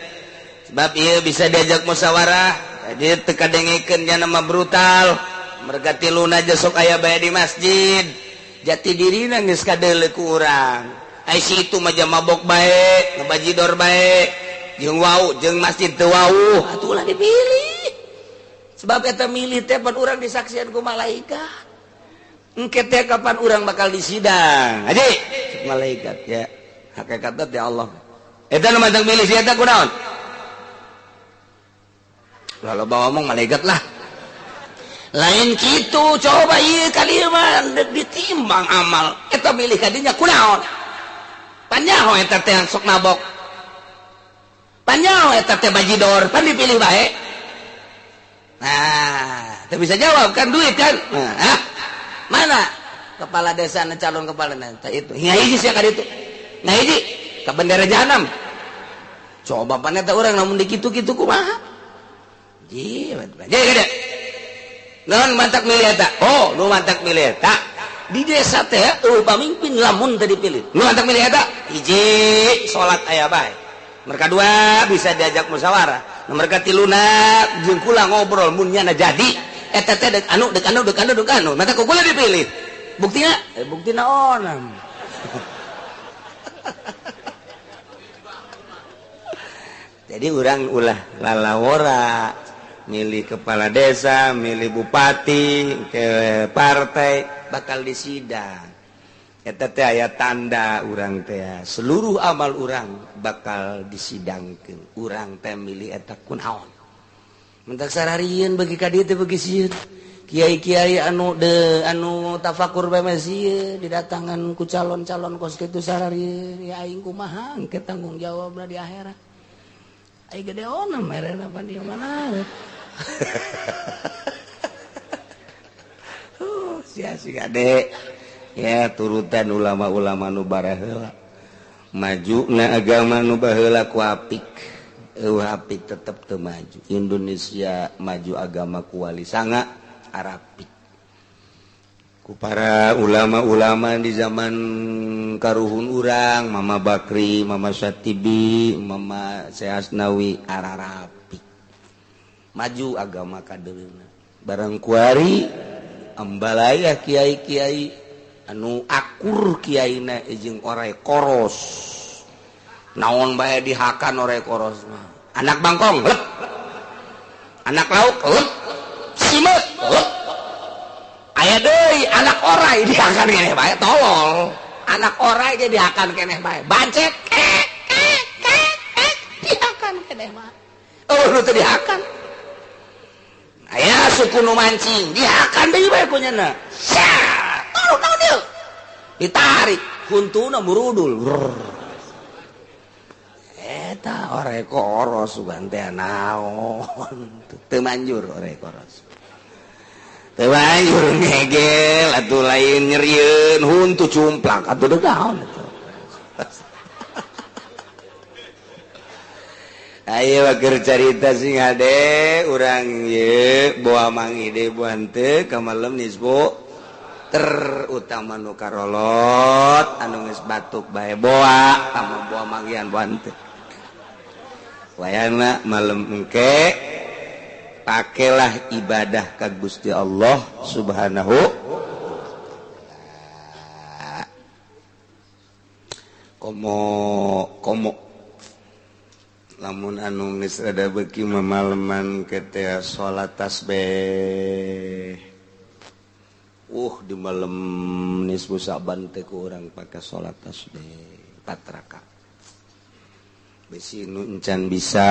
sebab ieu bisa diajak musyawarah jadi teu kadengekeun nya nama brutal merga tiluna aja sok aya bae di masjid jati dirina geus kadeuleu ku urang ai si itu mah mabok bae ngabajidor bae jeung wau jeung masjid teu wau atuh ulah dipilih sebab eta milih teh pan urang disaksian ku malaikat engke teh kapan urang bakal disidang haji malaikat ya hakikatna teh Allah eta nu mantang milih si eta kunaon lalu bawa ngomong malaikat lah lain kitu coba ieu ka dieu mah ditimbang amal eta milih ka dinya kunaon panyaho eta teh sok mabok panyaho eta teh bajidor pan dipilih bae. Nah, tak bisa jawab kan duit kan? Nah, mana kepala desa calon kepala desa itu? Nah, hiji sia ka ditu. Nah, hiji ka bendera jahanam. Coba pan eta urang lamun dikitu-kitu kumaha? Ji, jadi gede. Naon mantak milih eta? Oh, nu mantak milih eta. Di desa teh eueuh pamimpin lamun teu dipilih. Nu mantak milih eta? Hiji, salat aya bae. Mereka dua bisa diajak musyawarah. Mereka tiluna jeung kula ngobrol mun nyana jadi eta teh deuk anu deuk anu deuk anu deuk anu mata ku kula dipilih. Buktina? Buktina onam. Jadi urang ulah lalawora milih kepala desa, milih bupati, ke partai bakal disidang. Eta teh aya tanda urang teh seluruh amal urang bakal disidangkeun. Urang teh milih eta kunaon. Mentak sararieun bagi ka dieu teh bagi sieun. Kiai-kiai anu de anu tafakur bae mah sieun didatangan ku calon-calon kos kitu sararieun ya aing kumaha engke tanggung jawabna di akhirat. Aing gede ona merena pan di mana. Sia si gade. Ya turutan ulama-ulama nu baraheula maju na agama nu baheula ku apik eueuh apik tetep teu maju Indonesia maju agama ku wali sanga Arapik Ku para ulama-ulama di zaman karuhun urang, Mama Bakri, Mama Syatibi, Mama Syekh Asnawi, ararapi maju agama kadeuleuna. Barang kuari ambalaya kiai-kiai anu akur kiaina jeung orai koros, naon bae dihakan orai koros mah. Anak bangkong lep, anak lauk lep, simeut lep, aya deui anak orai dihakan keneh bae, tolol. Anak orai ge dihakan keneh bae, bancet kek kek kek kek dihakan keneh mah. Oh, nu teu dihakan aya suku nu mancing dihakan deui bae kunyana. Sia, naon ieu, ditarik huntuna murudul. Eta orai koros sugan teh naon, teu manjur orai koros, teu manjur ngegel atuh, lain nyerieun, huntu cumplak atuh, deuk naon atuh. Ayo keur carita sing hade urang ye boa mangi deui boa henteu ka malem nisbu, terutama nu karolot anu geus batuk bae boa tama boa manggihan boa henteu. Wayana malem engke pakailah ibadah ka Gusti Allah Subhanahu. Komo komo lamun anu geus rada beuki mamaleman ke teh salat tasbih. Di malam nisfu Sa'ban teh ku urang pake salat tasbih 4 rakaat. Besi nu encan bisa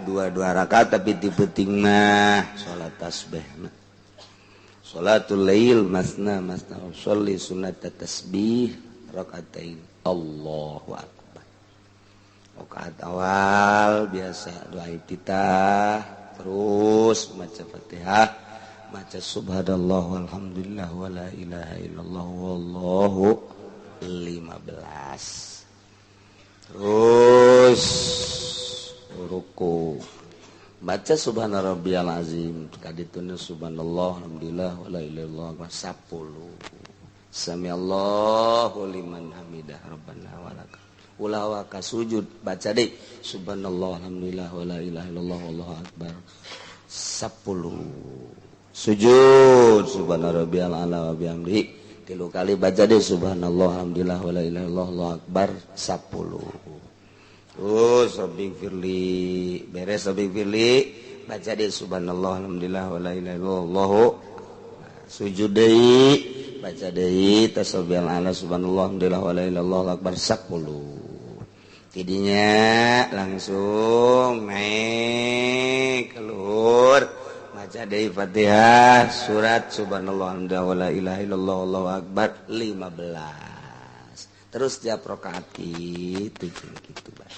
dua-dua rakaat, tapi di penting mah salat tasbih. Salatul lail masna masna, sholli sunat tasbih rakaatain. Allahu akbar. Rakaat awal biasa doa iftitah, terus maca Fatihah, maca subhanallah walhamdulillah wala ilaha illallah wallahu 15. Terus ruku, baca subhana rabbiyal azim, kadituna subhanallah alhamdulillah wala ilaha illallah 10. Samiallahu liman hamidah rabbana walakal. Ulah waka sujud, baca deh subhanallah alhamdulillah wala ilaha illallah wallahu akbar 10. Sujud subhana rabbiyal ala wa bihamdihi 3 kali, baca deh subhanallah alhamdulillah wala ilaha illallah allahu akbar 10. Terus rabbing firli, beres rabbing firli, baca deh subhanallah alhamdulillah wala ilaha illallah, sujud deui, baca deui tasbih ala subhanallah alhamdulillah wala ilaha illallah akbar 10. Tidinya langsung naik keluar, baca deui Fatihah surat subhanallah alhamdulillah wala ilaha illallah allahu akbar 15. Terus tiap rakaat kitu kitu bae.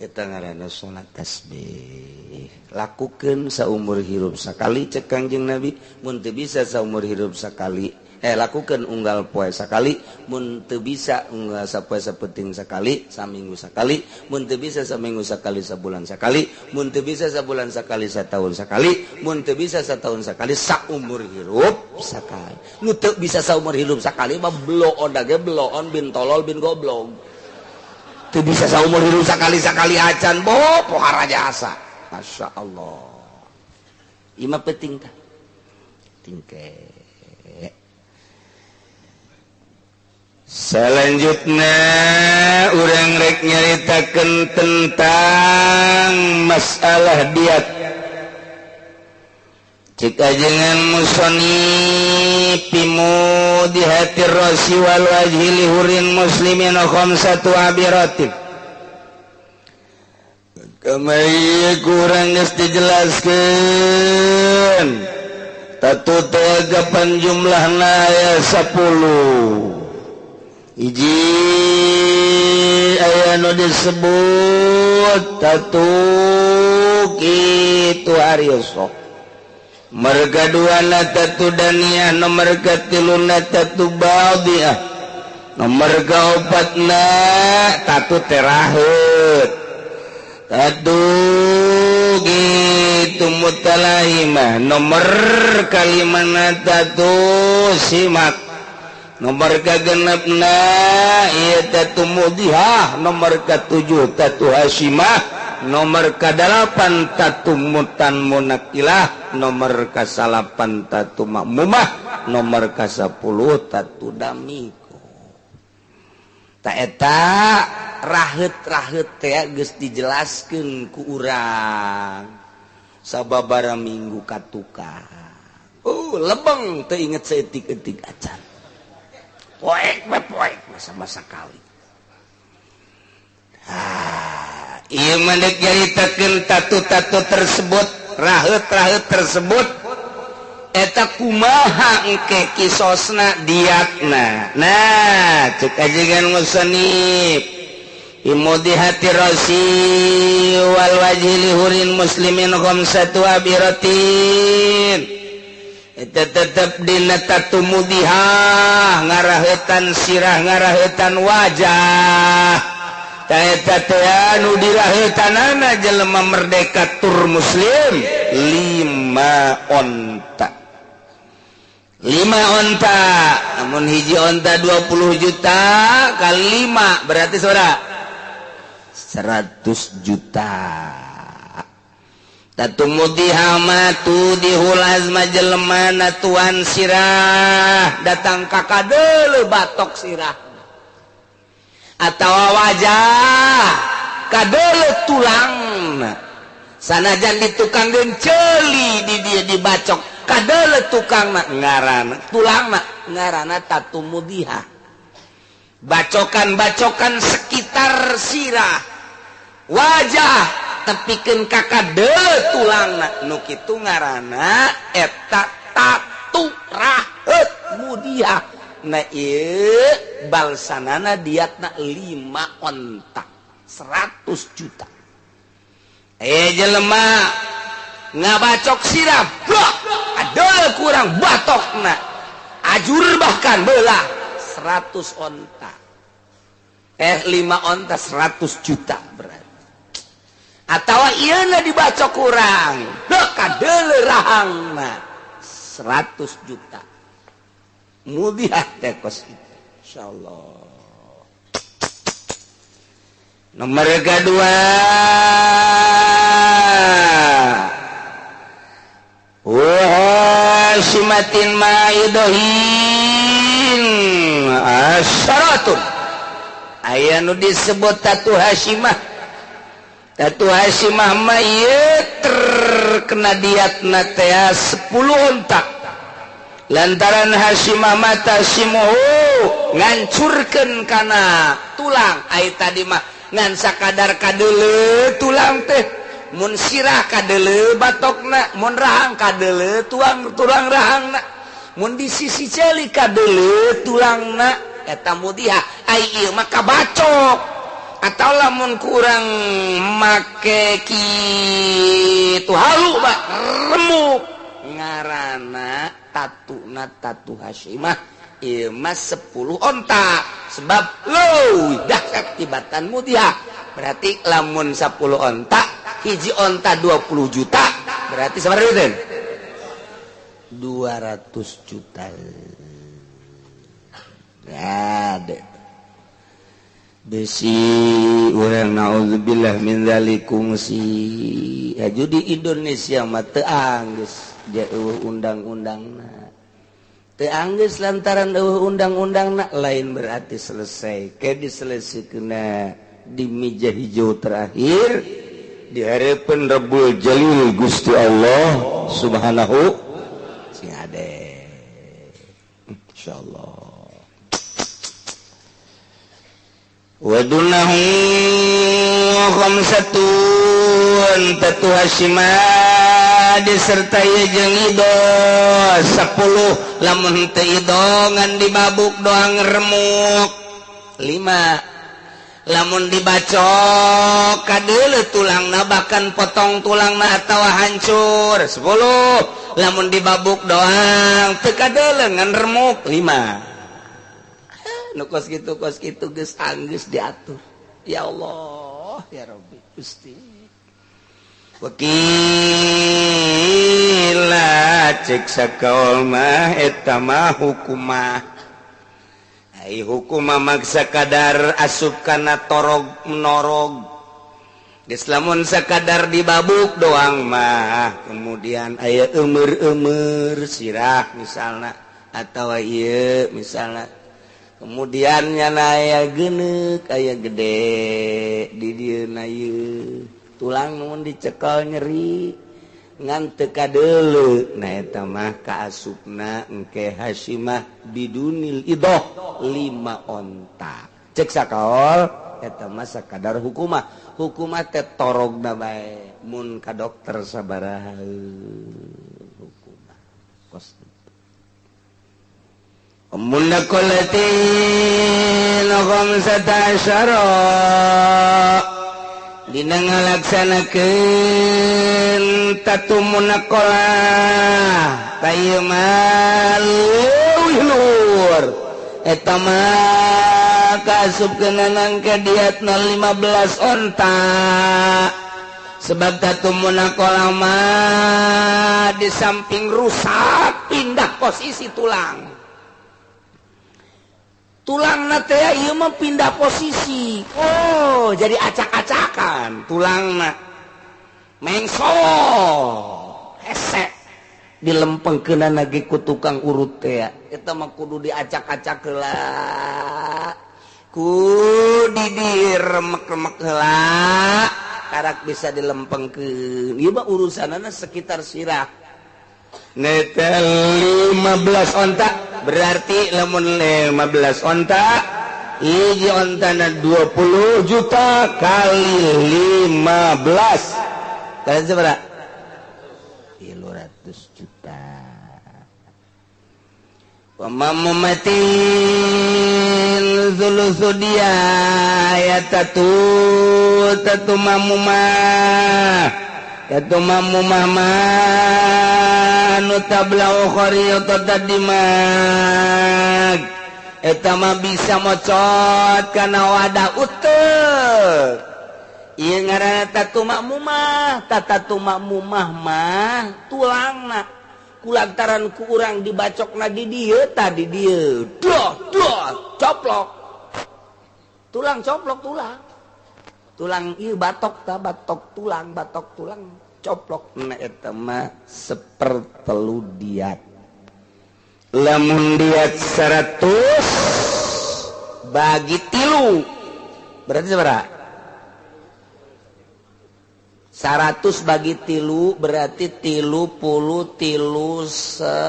Eta ngaranna salat tasbih. Lakukeun saumur hirup sakali cek Kangjeng Nabi, mun teu bisa saumur hirup sakali, lakukeun unggal poe sakali, mun teu bisa unggal sapoe sapenting sakali, saminggu sakali, mun teu bisa saminggu sakali sabulan sakali, mun teu bisa sabulan sakali satahun sakali, mun teu bisa satahun sakali saumur hirup sakali. Nu teu bisa saumur hirup sakali mah bloon dage bloon bin tolol bin goblok. Teu bisa saumur hirup sakali-sakali acan bo pohara jasa. Masya Allah. Ima penting tah. Tingke. Selanjutnya urang rek nyaritakeun tentang masalah diat. Cik ajengan musonif pimu di hati rosi wal wajhi lihurin muslimin khamsatu abiratin. Kamari kurang geus dijelaskeun. Tatu tagapan jumlahna aya 10. Hiji aya nu disebut tatu kitu ari sok. Merga dua na tatu daniah, nomor katilu na tatu badiah, nomor kaopatna tatu terahet, Tatu gitu mutalahimah nomor kalimana tatu simak nomor kagenepna ieu tatu mudihah nomor katujuh tatu hasimah nomor kadalapan tatu mutan munakilah nomor kasalapan tatu makmumah nomor kasapuluh tatu damiko. Ta eta raheut-raheut teh geus dijelaskeun ku urang sababaraha minggu katukang. Oh, lebeng teu inget saeutik-eutik acan. Poek we poek masa-masa kali. Ah, ieu mah deuk nyaritakeun tatu-tatu tersebut, raheut-raheut tersebut eta kumaha engke kisosna diatna. Nah, cek ajengan musannif imudihati rasi wal wajhi lihurin muslimin khamsatu abiratin. Eta tetep dina tatu mudihah ngarahetan sirah ngarahetan wajah. Ta eta teh anu dirahetanana jelema merdeka tur muslim 5 onta. 5 onta, namun hiji onta 20 juta kali 5 berarti saudara 100 juta. Tatu mudihama tu dihulazma jelema natuan sirah datang kakak dulu batok sirah atau wajah kadele tulang sanajan di tukang genceli di dia dibacok kadele tukang ngarana tulang ngarana tatu mudihah bacokan-bacokan sekitar sirah wajah tepikeun ka kadele tulang nu kitu ngaranna eta tatu raheut mudihah. Nah ieu balsanana diatna 5 onta 100 juta. Jelema ngabacok sirah blok adol kurang batokna ajur bahkan belah 100 onta 5 onta 100 juta berarti. Atawa ieuna dibacok kurang blok kadeuleu rahangna 100 juta. Mudihah teh kos itu insyaallah. Nomor kedua wahasimatin maidohin asyaratun aya nu disebut tatu hasimah. Tatu hasimah mah ieu terkena diatna teh 10 ontak lantaran hasimah mata simuhu ngancurkeun kana tulang. Ai tadi mah ngan sakadar kadeuleu tulang teh mun sirah kadeuleu batokna mun rahang kadeuleu tuang tulang rahangna mun di sisi ceuli kadeuleu tulangna eta mudihah. Ai ieu mah kabacok atau lamun kurang make kitu halu mah remuk ngarana tatuna tatu hasimah ieu mah 10 onta sebab leuwih dahsyat tibatan mudihah. Berarti lamun 10 onta hiji onta 20 juta berarti sabaraha duit? 200 juta. Ade besi urang naudzubillah min zalikum si haju di Indonesia mah teu anggeus eueuh undang-undangna teu anggeus lantaran eueuh undang-undangna lain berarti selesai ke diselesaikeunna di meja hijau terakhir di hareupeun Rabbul Jalil Gusti Allah Subhanahu sing ade insyaallah. Wadunahu khamsatun tatu hasimah disertai jeung ido 10 lamun teu ido ngan dibabuk doang remuk 5 lamun dibacok kadeuleu tulangna bahkan potong tulangna atawa hancur 10 lamun dibabuk doang teu kadeuleu ngan remuk 5. Nu kos kitu geus anggeus diatur. Ya Allah. Allah ya Rabbi Gusti. Wakila cek sakaol mah eta mah hukumah. Ai hukumah maksa kadar asup kana torog menorog. Geus lamun sakadar dibabuk doang mah kemudian aya eumeur-eumeur sirah misalna atawa ieu misalna kemudian nyana aya geuneuk aya gede di dieu na ieu tulang mun dicekel nyeri ngan teu kadeuleu nah eta mah kaasupna engke hasimah bidunil idoh 5 onta cek sakaol eta mah sakadar hukumah hukumah teh torogna bae mun ka dokter sabaraha hukumah kos mun nakolatin khamsata dina ngalaksanakeun tatu munakolah tayeu mah leuwih luhur eta mah kaasupkeun ka diatna 15 onta sebab tatu munakolah mah di samping rusak pindah posisi tulang tulangna teh ieu mah pindah posisi. Oh, jadi acak-acakan tulangna. Mengsol, hese dilempengkeunana ge ku tukang urut teh. Eta mah kudu diacak-acak heula. Ku diremek-remek heula, karak bisa dilempengkeun. Ieu mah urusanana sekitar sirah. Netel 15 onta berarti lamun 15 onta hiji ontana 20 juta kali 15 kalian seberapa? 300 juta. Pemamumatin sulusu dia ya tatu tatu mamumah tatu mamumah nu tablau khariyata tadimag eta mah bisa mocot kana wadah uteuk ieu ngaranna tatu makmumah tatu makmumah mah tulangna kulantaran ku urang dibacokna di dieu tadi dieu doh doh coplok tulang coplok tulang tulang ieu batok ta batok tulang coplok na eta mah sepertelu diat lamun diat 100 bagi 3 berarti seberapa? 100 bagi 3 berarti 33 se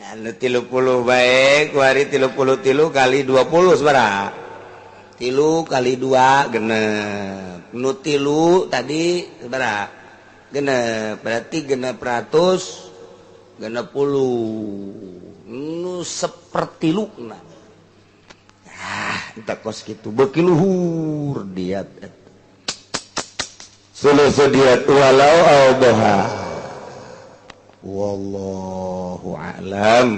anu 30 bae kuari 33 kali 20 seberapa? 3 kali 2 genep nu 3 tadi seberapa? Genep berarti 660 nu sepertilu nah entah kos kitu beuki luhur diat sulusu diat walau awdaha wallahu a'lam.